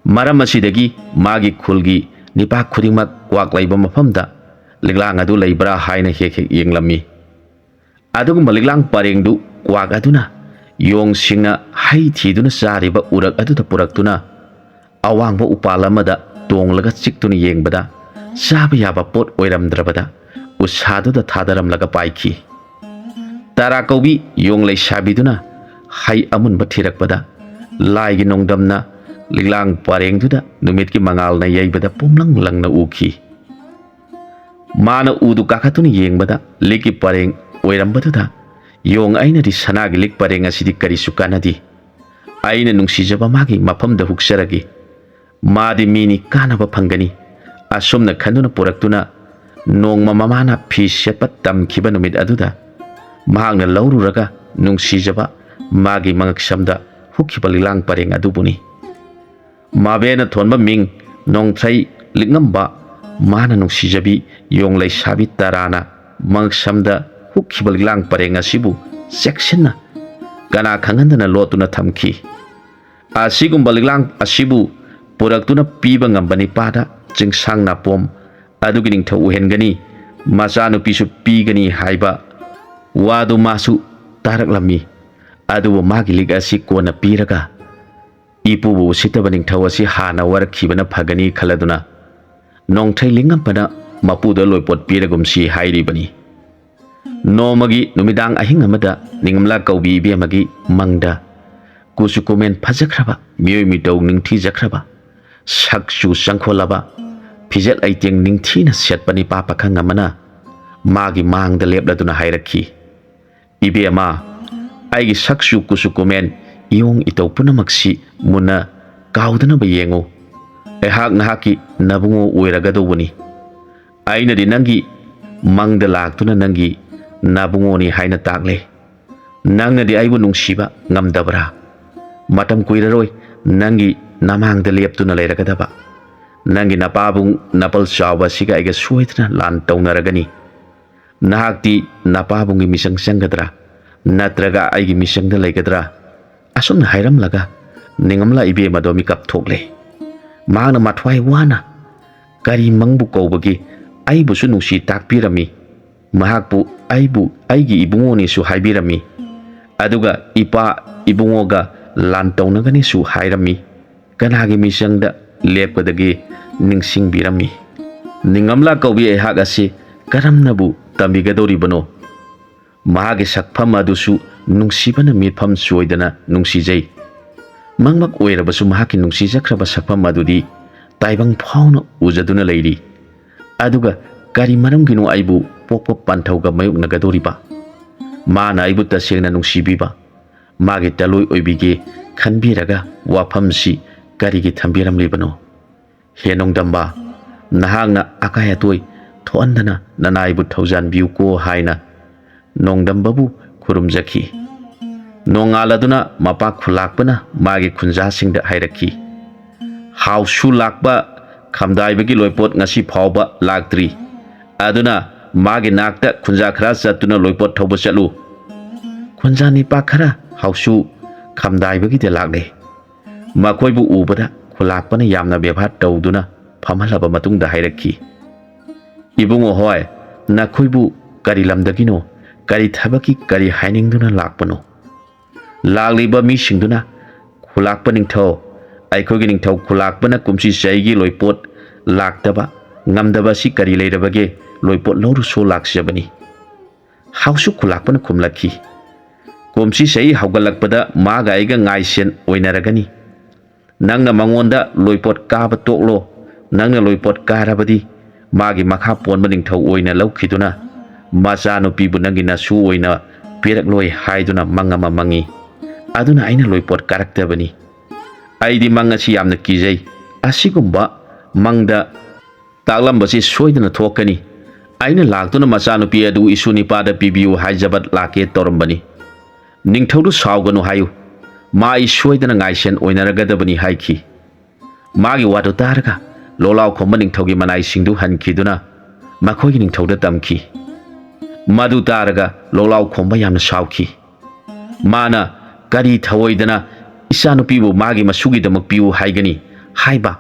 ꯃꯔꯝ ꯑꯁꯤꯗꯒꯤ ꯃꯥꯒꯤ ꯈꯨꯜꯒꯤ ꯅꯤꯄꯥ ꯈꯨꯗꯤꯡꯃꯛ ꯀ꯭ꯋꯥꯛ ꯂꯩꯕ ꯃꯐꯝꯗ ꯂꯤꯛꯂꯥꯡ ꯑꯗꯨ ꯂꯩꯕ꯭ꯔꯥ ꯍꯥꯏꯅ ꯍꯦꯛ ꯍꯦꯛ ꯌꯦꯡꯂꯝꯃꯤ꯫ ꯑꯗꯨꯒꯨꯝꯕ ꯂꯤꯛꯂꯥꯡ ꯄꯔꯦꯡꯗꯨ ꯀ꯭ꯋꯥꯛ ꯑꯗꯨꯅ ꯌꯣꯡꯁꯤꯡꯅ ꯍꯩ ꯊꯤꯗꯨꯅ ꯆꯥꯔꯤꯕ ꯎꯔꯛ ꯑꯗꯨꯗ ꯄꯨꯔꯛꯇꯨꯅ ꯑꯋꯥꯡꯕ ꯎꯄꯥꯜ ꯑꯃꯗ ꯇꯣꯡꯂꯒ ꯆꯤꯛꯇꯨꯅ ꯌꯦꯡꯕꯗ ꯆꯥꯕ ꯌꯥꯕ ꯄꯣꯠ ꯑꯣꯏꯔꯝꯗ꯭ꯔꯕꯗ ꯎꯁꯥꯗꯨꯗ ꯊꯥꯗꯔꯝꯂꯒ ꯄꯥꯏꯈꯤ꯫ ꯇꯔꯥ ꯀꯧꯕꯤ ꯌꯣꯡ ꯂꯩꯁꯥꯕꯤꯗꯨꯅ ꯍꯩ ꯑꯃꯨꯟꯕ ꯊꯤꯔꯛꯄꯗ ꯂꯥꯏꯒꯤ ꯅꯣꯡꯗꯝꯅ ꯂꯤꯛꯂꯥꯡ ꯄꯔꯦꯡꯗꯨꯗ ꯅꯨꯃꯤꯠꯀꯤ ꯃꯉꯥꯜꯅ ꯌꯩꯕꯗ ꯄꯨꯝꯂꯪ ꯂꯪꯅ ꯎꯈꯤ꯫ ꯃꯥꯅ ꯎꯗꯨ ꯀꯥꯈꯠꯇꯨꯅ ꯌꯦꯡꯕꯗ ꯂꯤꯛꯀꯤ ꯄꯔꯦꯡ ꯑꯣꯏꯔꯝꯕꯗꯨꯗ, "ꯌꯣꯡ ꯑꯩꯅꯗꯤ ꯁꯅꯥꯒꯤ ꯂꯤꯛ ꯄꯔꯦꯡ ꯑꯁꯤꯗꯤ ꯀꯔꯤꯁꯨ ꯀꯥꯟꯅꯗꯦ꯫ ꯑꯩꯅ ꯅꯨꯡꯁꯤꯖꯕ ꯃꯥꯒꯤ ꯃꯐꯝꯗ ꯍꯨꯛꯆꯔꯒꯦ꯫ ꯃꯥꯗꯤ ꯃꯤꯅꯤ, ꯀꯥꯟꯅꯕ ꯐꯪꯒꯅꯤ"꯫ ꯑꯁꯨꯝꯅ ꯈꯟꯗꯨꯅ ꯄꯨꯔꯛꯇꯨꯅ ꯅꯣꯡꯃ ꯃꯃꯥꯅ ꯐꯤ ꯁꯦꯠꯄ ꯇꯝꯈꯤꯕ ꯅꯨꯃꯤꯠ ꯑꯗꯨꯗ ꯃꯍꯥꯛꯅ ꯂꯧꯔꯨꯔꯒ ꯅꯨꯡꯁꯤꯖꯕ ꯃꯥꯒꯤ ꯃꯉꯛꯁꯝꯗ ꯍꯨꯛꯈꯤꯕ ꯂꯤꯛꯂꯥꯡ ꯄꯔꯦꯡ ꯑꯗꯨꯕꯨꯅꯤ꯫ ꯃꯥꯕꯦꯅ ꯊꯣꯟꯕ ꯃꯤꯡ ꯅꯣꯡꯊ꯭ꯔꯩ ꯂꯤꯛꯉꯝꯕ ꯃꯥꯅ ꯅꯨꯡꯁꯤꯖꯕꯤ ꯌꯣꯡ ꯂꯩꯁꯥꯕꯤ ꯇꯔꯥꯅ ꯃꯉꯛꯁꯝꯗ ꯍꯨꯛꯈꯤꯕ ꯂꯤꯛꯂꯥꯡ ꯄꯔꯦꯡ ꯑꯁꯤꯕꯨ ꯆꯦꯛꯁꯤꯟꯅ ꯀꯅꯥ ꯈꯪꯍꯟꯗꯅ ꯂꯣꯠꯇꯨꯅ ꯊꯝꯈꯤ꯫ ꯑꯁꯤꯒꯨꯝꯕ ꯂꯤꯛꯂꯥꯡ ꯑꯁꯤꯕꯨ ꯄꯨꯔꯛꯇꯨꯅ ꯄꯤꯕ ꯉꯝꯕ ꯅꯤꯄꯥꯗ ꯆꯤꯡꯁꯥꯡ ꯅꯥꯄꯣꯝ ꯑꯗꯨꯒꯤ ꯅꯤꯡꯊꯧ ꯑꯣꯏꯍꯟꯒꯅꯤ, ꯃꯆꯥꯅꯨꯄꯤꯁꯨ ꯄꯤꯒꯅꯤ ꯍꯥꯏꯕ ꯋꯥꯗꯨ ꯃꯥꯁꯨ ꯇꯥꯔꯛꯂꯝꯃꯤ꯫ ꯑꯗꯨꯕꯨ ꯃꯥꯒꯤ ꯂꯤꯛ ꯑꯁꯤ ꯀꯣꯟꯅ ꯄꯤꯔꯒ ꯏꯄꯨꯕꯨ ꯎꯁꯤꯠꯇꯕ ꯅꯤꯡꯊꯧ ꯑꯁꯤ ꯍꯥꯟꯅ ꯋꯥꯔꯛꯈꯤꯕꯅ ꯐꯒꯅꯤ ꯈꯜꯂꯗꯨꯅ ꯅꯣꯡꯊꯩ ꯂꯤꯡꯉꯝꯕꯅ ꯃꯄꯨꯗ ꯂꯣꯏꯄꯣꯠ ꯄꯤꯔꯒꯨꯝꯁꯤ ꯍꯥꯏꯔꯤꯕꯅꯤ꯫ ꯅꯣꯡꯃꯒꯤ ꯅꯨꯃꯤꯗꯥꯡ ꯑꯍꯤꯡ ꯑꯃꯗ ꯅꯤꯡꯉꯝꯂꯥ ꯀꯧꯕꯤ ꯏꯕꯦꯝꯃꯒꯤ ꯃꯪꯗ ꯀꯨꯆꯨ ꯀꯨꯃꯦꯟ ꯐꯖꯈ꯭ꯔꯕ, ꯃꯤꯑꯣꯏ ꯃꯤꯇꯧ ꯅꯤꯡꯊꯤꯖꯈ꯭ꯔꯕ, ꯁꯛꯆꯨ ꯆꯪꯈꯣꯜꯂꯕ, ꯐꯤꯖꯦꯠ ꯂꯩꯇꯦꯡ ꯅꯤꯡꯊꯤꯅ ꯁꯦꯠꯄ ꯅꯤꯄꯥ ꯄꯥꯈꯪ ꯑꯃꯅ ꯃꯥꯒꯤ ꯃꯥꯡꯗ ꯂꯦꯞꯂꯗꯨꯅ ꯍꯥꯏꯔꯛꯈꯤ, "ꯏꯕꯦꯝꯃ, ꯑꯩꯒꯤ ꯁꯛꯆꯨ ꯀꯨꯆꯨ ꯀꯨꯃꯦꯟ ꯏꯌꯣꯡ ꯏꯇꯧ ꯄꯨꯝꯅꯃꯛꯁꯤ ꯃꯨꯟꯅ ꯀꯥꯎꯗꯅꯕ ꯌꯦꯡꯉꯨ꯫ ꯑꯩꯍꯥꯛ ꯅꯍꯥꯛꯀꯤ ꯅꯕꯨꯡꯉꯣ ꯑꯣꯏꯔꯒꯗꯧꯕꯅꯤ꯫ ꯑꯩꯅꯗꯤ ꯅꯪꯒꯤ ꯃꯪꯗ ꯂꯥꯛꯇꯨꯅ ꯅꯪꯒꯤ ꯅꯕꯨꯡꯉꯣꯅꯤ ꯍꯥꯏꯅ ꯇꯥꯛꯂꯦ꯫ ꯅꯪꯅꯗꯤ ꯑꯩꯕꯨ ꯅꯨꯡꯁꯤꯕ ꯉꯝꯗꯕ꯭ꯔꯥ? ꯃꯇꯝ ꯀꯨꯏꯔꯔꯣꯏ ꯅꯪꯒꯤ ꯅꯃꯥꯡꯗ ꯂꯦꯞꯇꯨꯅ ꯂꯩꯔꯒꯗꯕ꯫ ꯅꯪꯒꯤ ꯅꯄꯥꯕꯨꯡ ꯅꯄꯜ ꯆꯥꯎꯕ ꯑꯁꯤꯒ ꯑꯩꯒ ꯁꯣꯏꯗꯅ ꯂꯥꯟ ꯇꯧꯅꯔꯒꯅꯤ꯫ ꯅꯍꯥꯛꯇꯤ ꯅꯄꯥꯕꯨꯡꯒꯤ ꯃꯤꯆꯪ ꯆꯪꯒꯗ꯭ꯔꯥ? ꯅꯠꯇ꯭ꯔꯒ ꯑꯩꯒꯤ ꯃꯤꯆꯪꯗ ꯂꯩꯒꯗ꯭ꯔꯥ?" ꯑꯁꯨꯝꯅ ꯍꯥꯏꯔꯝꯂꯒ ꯅꯤꯡꯉꯝꯂꯥ ꯏꯕꯦꯝ ꯑꯗꯣ ꯃꯤꯀꯞ ꯊꯣꯛꯂꯦ꯫ ꯃꯍꯥꯛꯅ ꯃꯊ꯭ꯋꯥꯏ ꯋꯥꯅ ꯀꯔꯤ ꯃꯪꯕꯨ ꯀꯧꯕꯒꯦ? ꯑꯩꯕꯨꯁꯨ ꯅꯨꯡꯁꯤ ꯇꯥꯛꯄꯤꯔꯝꯃꯤ꯫ ꯃꯍꯥꯛꯄꯨ ꯑꯩꯕꯨ ꯑꯩꯒꯤ ꯏꯕꯨꯡꯉꯣꯅꯤꯁꯨ ꯍꯥꯏꯕꯤꯔꯝꯃꯤ꯫ ꯑꯗꯨꯒ ꯏꯄꯥ ꯏꯕꯨꯡꯉꯣꯒ ꯂꯥꯟ ꯇꯧꯅꯒꯅꯤꯁꯨ ꯍꯥꯏꯔꯝꯃꯤ꯫ ꯀꯅꯥꯒꯤ ꯃꯤꯆꯪꯗ ꯂꯦꯞꯀꯗꯒꯦ ꯅꯤꯡꯁꯤꯡꯕꯤꯔꯝꯃꯤ꯫ ꯅꯤꯡꯉꯝꯂꯥ ꯀꯧꯕꯤ ꯑꯩꯍꯥꯛ ꯑꯁꯤ ꯀꯔꯝꯅꯕꯨ ꯇꯝꯕꯤꯒꯗꯧꯔꯤꯕꯅꯣ? ꯃꯍꯥꯛꯀꯤ ꯁꯛꯐꯝ ꯑꯗꯨꯁꯨ ꯅꯨꯡꯁꯤꯕꯅ ꯃꯤꯠꯐꯝ ꯆꯣꯏꯗꯅ ꯅꯨꯡꯁꯤꯖꯩ꯫ ꯃꯪꯃꯛ ꯑꯣꯏꯔꯕꯁꯨ ꯃꯍꯥꯛꯀꯤ ꯅꯨꯡꯁꯤꯖꯈ꯭ꯔꯕ ꯁꯛꯐꯝ ꯑꯗꯨꯗꯤ ꯇꯥꯏꯕꯪ ꯐꯥꯎꯅ ꯎꯖꯗꯨꯅ ꯂꯩꯔꯤ꯫ ꯑꯗꯨꯒ ꯀꯔꯤ ꯃꯔꯝꯒꯤꯅꯣ ꯑꯩꯕꯨ ꯄꯣꯛꯄ ꯄꯥꯟꯊꯧꯒ ꯃꯥꯌꯣꯛꯅꯒꯗꯧꯔꯤꯕ? ꯃꯥꯅ ꯑꯩꯕꯨ ꯇꯁꯦꯡꯅ ꯅꯨꯡꯁꯤꯕꯤꯕ, ꯃꯥꯒꯤ ꯇꯂꯣꯏ ꯑꯣꯏꯕꯤꯒꯦ ꯈꯟꯕꯤꯔꯒ ꯋꯥꯐꯝꯁꯤ ꯀꯔꯤꯒꯤ ꯊꯝꯕꯤꯔꯝꯂꯤꯕꯅꯣ? ꯍꯦ ꯅꯣꯡꯗꯝꯕ, ꯅꯍꯥꯛꯅ ꯑꯀꯥꯏ ꯑꯇꯣꯏ ꯊꯣꯛꯍꯟꯗꯅ ꯅꯅꯥꯏꯕꯨ ꯊꯧꯖꯥꯟꯕꯤꯌꯨꯀꯣ ꯍꯥꯏꯅ ꯅꯣꯡꯗꯝꯕꯕꯨ ꯈꯨꯔꯨꯝꯖꯈꯤ꯫ ꯅꯣꯡꯉꯥꯜꯂꯗꯨꯅ ꯃꯄꯥ ꯈꯨꯂꯥꯛꯄꯅ ꯃꯥꯒꯤ ꯈꯨꯟꯖꯥꯁꯤꯡꯗ ꯍꯥꯏꯔꯛꯈꯤ, "ꯍꯥꯎꯁꯨ ꯂꯥꯛꯄ ꯈꯝꯗꯥꯏꯕꯒꯤ ꯂꯣꯏꯄꯣꯠ ꯉꯁꯤ ꯐꯥꯎꯕ ꯂꯥꯛꯇ꯭ꯔꯤ꯫ ꯑꯗꯨꯅ ꯃꯥꯒꯤ ꯅꯥꯛꯇ ꯈꯨꯟꯖꯥ ꯈꯔ ꯆꯠꯇꯨꯅ ꯂꯣꯏꯄꯣꯠ ꯊꯧꯕ ꯆꯠꯂꯨ꯫" ꯈꯨꯟꯖꯥ ꯅꯤꯄꯥ ꯈꯔ ꯍꯥꯎꯁꯨ ꯈꯝꯗꯥꯏꯕꯒꯤꯗ ꯂꯥꯛꯂꯦ꯫ ꯃꯈꯣꯏꯕꯨ ꯎꯕꯗ ꯈꯨꯂꯥꯛꯄꯅ ꯌꯥꯝꯅ ꯕꯦꯕꯥꯔ ꯇꯧꯗꯨꯅ ꯐꯝꯍꯜꯂꯕ ꯃꯇꯨꯡꯗ ꯍꯥꯏꯔꯛꯈꯤ, "ꯏꯕꯨꯡꯉꯣ ꯍꯣꯏ, ꯅꯈꯣꯏꯕꯨ ꯀꯔꯤ ꯂꯝꯗꯒꯤꯅꯣ? ꯀꯔꯤ ꯊꯕꯛꯀꯤ, ꯀꯔꯤ ꯍꯥꯏꯅꯤꯡꯗꯨꯅ ꯂꯥꯛꯄꯅꯣ?" ꯂꯥꯛꯂꯤꯕ ꯃꯤꯁꯤꯡꯗꯨꯅ, "ꯈꯨꯂꯥꯛꯄ ꯅꯤꯡꯊꯧ, ꯑꯩꯈꯣꯏꯒꯤ ꯅꯤꯡꯊꯧ ꯈꯨꯂꯥꯛꯄꯅ ꯀꯨꯝꯁꯤ ꯆꯍꯤꯒꯤ ꯂꯣꯏꯄꯣꯠ ꯂꯥꯛꯇꯕ ꯉꯝꯗꯕ ꯑꯁꯤ ꯀꯔꯤ ꯂꯩꯔꯕꯒꯦ? ꯂꯣꯏꯄꯣꯠ ꯂꯧꯔꯨꯁꯨ ꯂꯥꯛꯆꯕꯅꯤ꯫ ꯍꯥꯎꯁꯨ ꯈꯨꯂꯥꯛꯄꯅ ꯈꯨꯝꯂꯛꯈꯤ, "ꯀꯨꯝꯁꯤ ꯆꯍꯤ ꯍꯧꯒꯠꯂꯛꯄꯗ ꯃꯥꯒ ꯑꯩꯒ ꯉꯥꯏꯁꯦꯟ ꯑꯣꯏꯅꯔꯒꯅꯤ꯫ ꯅꯪꯅ ꯃꯉꯣꯟꯗ ꯂꯣꯏꯄꯣꯠ ꯀꯥꯕ ꯇꯣꯛꯂꯣ, ꯅꯪꯅ ꯂꯣꯏꯄꯣꯠ ꯀꯥꯔꯕꯗꯤ ꯃꯥꯒꯤ ꯃꯈꯥ ꯄꯣꯟꯕ ꯅꯤꯡꯊꯧ ꯑꯣꯏꯅ ꯂꯧꯈꯤꯗꯨꯅ ꯃꯆꯥꯅꯨꯄꯤꯕꯨ ꯅꯪꯒꯤ ꯅꯁꯨ ꯑꯣꯏꯅ ꯄꯤꯔꯛꯂꯣꯏ" ꯍꯥꯏꯗꯨꯅ ꯃꯪ ꯑꯃ ꯃꯪꯉꯤ꯫ ꯑꯗꯨꯅ ꯑꯩꯅ ꯂꯣꯏꯄꯣꯠ ꯀꯥꯔꯛꯇꯕꯅꯤ꯫ ꯑꯩꯗꯤ ꯃꯪ ꯑꯁꯤ ꯌꯥꯝꯅ ꯀꯤꯖꯩ꯫ ꯑꯁꯤꯒꯨꯝꯕ ꯃꯪꯗ ꯇꯥꯛꯂꯝꯕꯁꯤ ꯁꯣꯏꯗꯅ ꯊꯣꯛꯀꯅꯤ꯫ ꯑꯩꯅ ꯂꯥꯛꯇꯨꯅ ꯃꯆꯥꯅꯨꯄꯤ ꯑꯗꯨ ꯏꯁꯨ ꯅꯤꯄꯥꯗ ꯄꯤꯕꯤꯌꯨ ꯍꯥꯏꯖꯕ ꯂꯥꯛꯀꯦ ꯇꯧꯔꯝꯕꯅꯤ꯫ ꯅꯤꯡꯊꯧꯗꯨ ꯁꯥꯎꯒꯅꯨ ꯍꯥꯏꯌꯨ꯫ ꯃꯥ ꯑꯩ ꯁꯣꯏꯗꯅ ꯉꯥꯏꯁꯦꯟ ꯑꯣꯏꯅꯔꯒꯗꯕꯅꯤ ꯍꯥꯏꯈꯤ꯫ ꯃꯥꯒꯤ ꯋꯥꯗꯨ ꯇꯥꯔꯒ ꯂꯣꯂꯥꯎ ꯈꯣꯝꯕ ꯅꯤꯡꯊꯧꯒꯤ ꯃꯅꯥꯏꯁꯤꯡꯗꯨ ꯍꯟꯈꯤꯗꯨꯅ ꯃꯈꯣꯏꯒꯤ ꯅꯤꯡꯊꯧꯗ ꯇꯝꯈꯤ꯫ ꯃꯗꯨ ꯇꯥꯔꯒ ꯂꯣꯂꯥꯎ ꯈꯣꯝꯕ ꯌꯥꯝꯅ ꯁꯥꯎꯈꯤ꯫ ꯃꯥꯅ, "ꯀꯔꯤ ꯊꯑꯣꯏꯗꯅ ꯏꯆꯥꯅꯨꯄꯤꯕꯨ ꯃꯥꯒꯤ ꯃꯁꯨꯒꯤꯗꯃꯛ ꯄꯤꯌꯨ ꯍꯥꯏꯒꯅꯤ ꯍꯥꯏꯕ?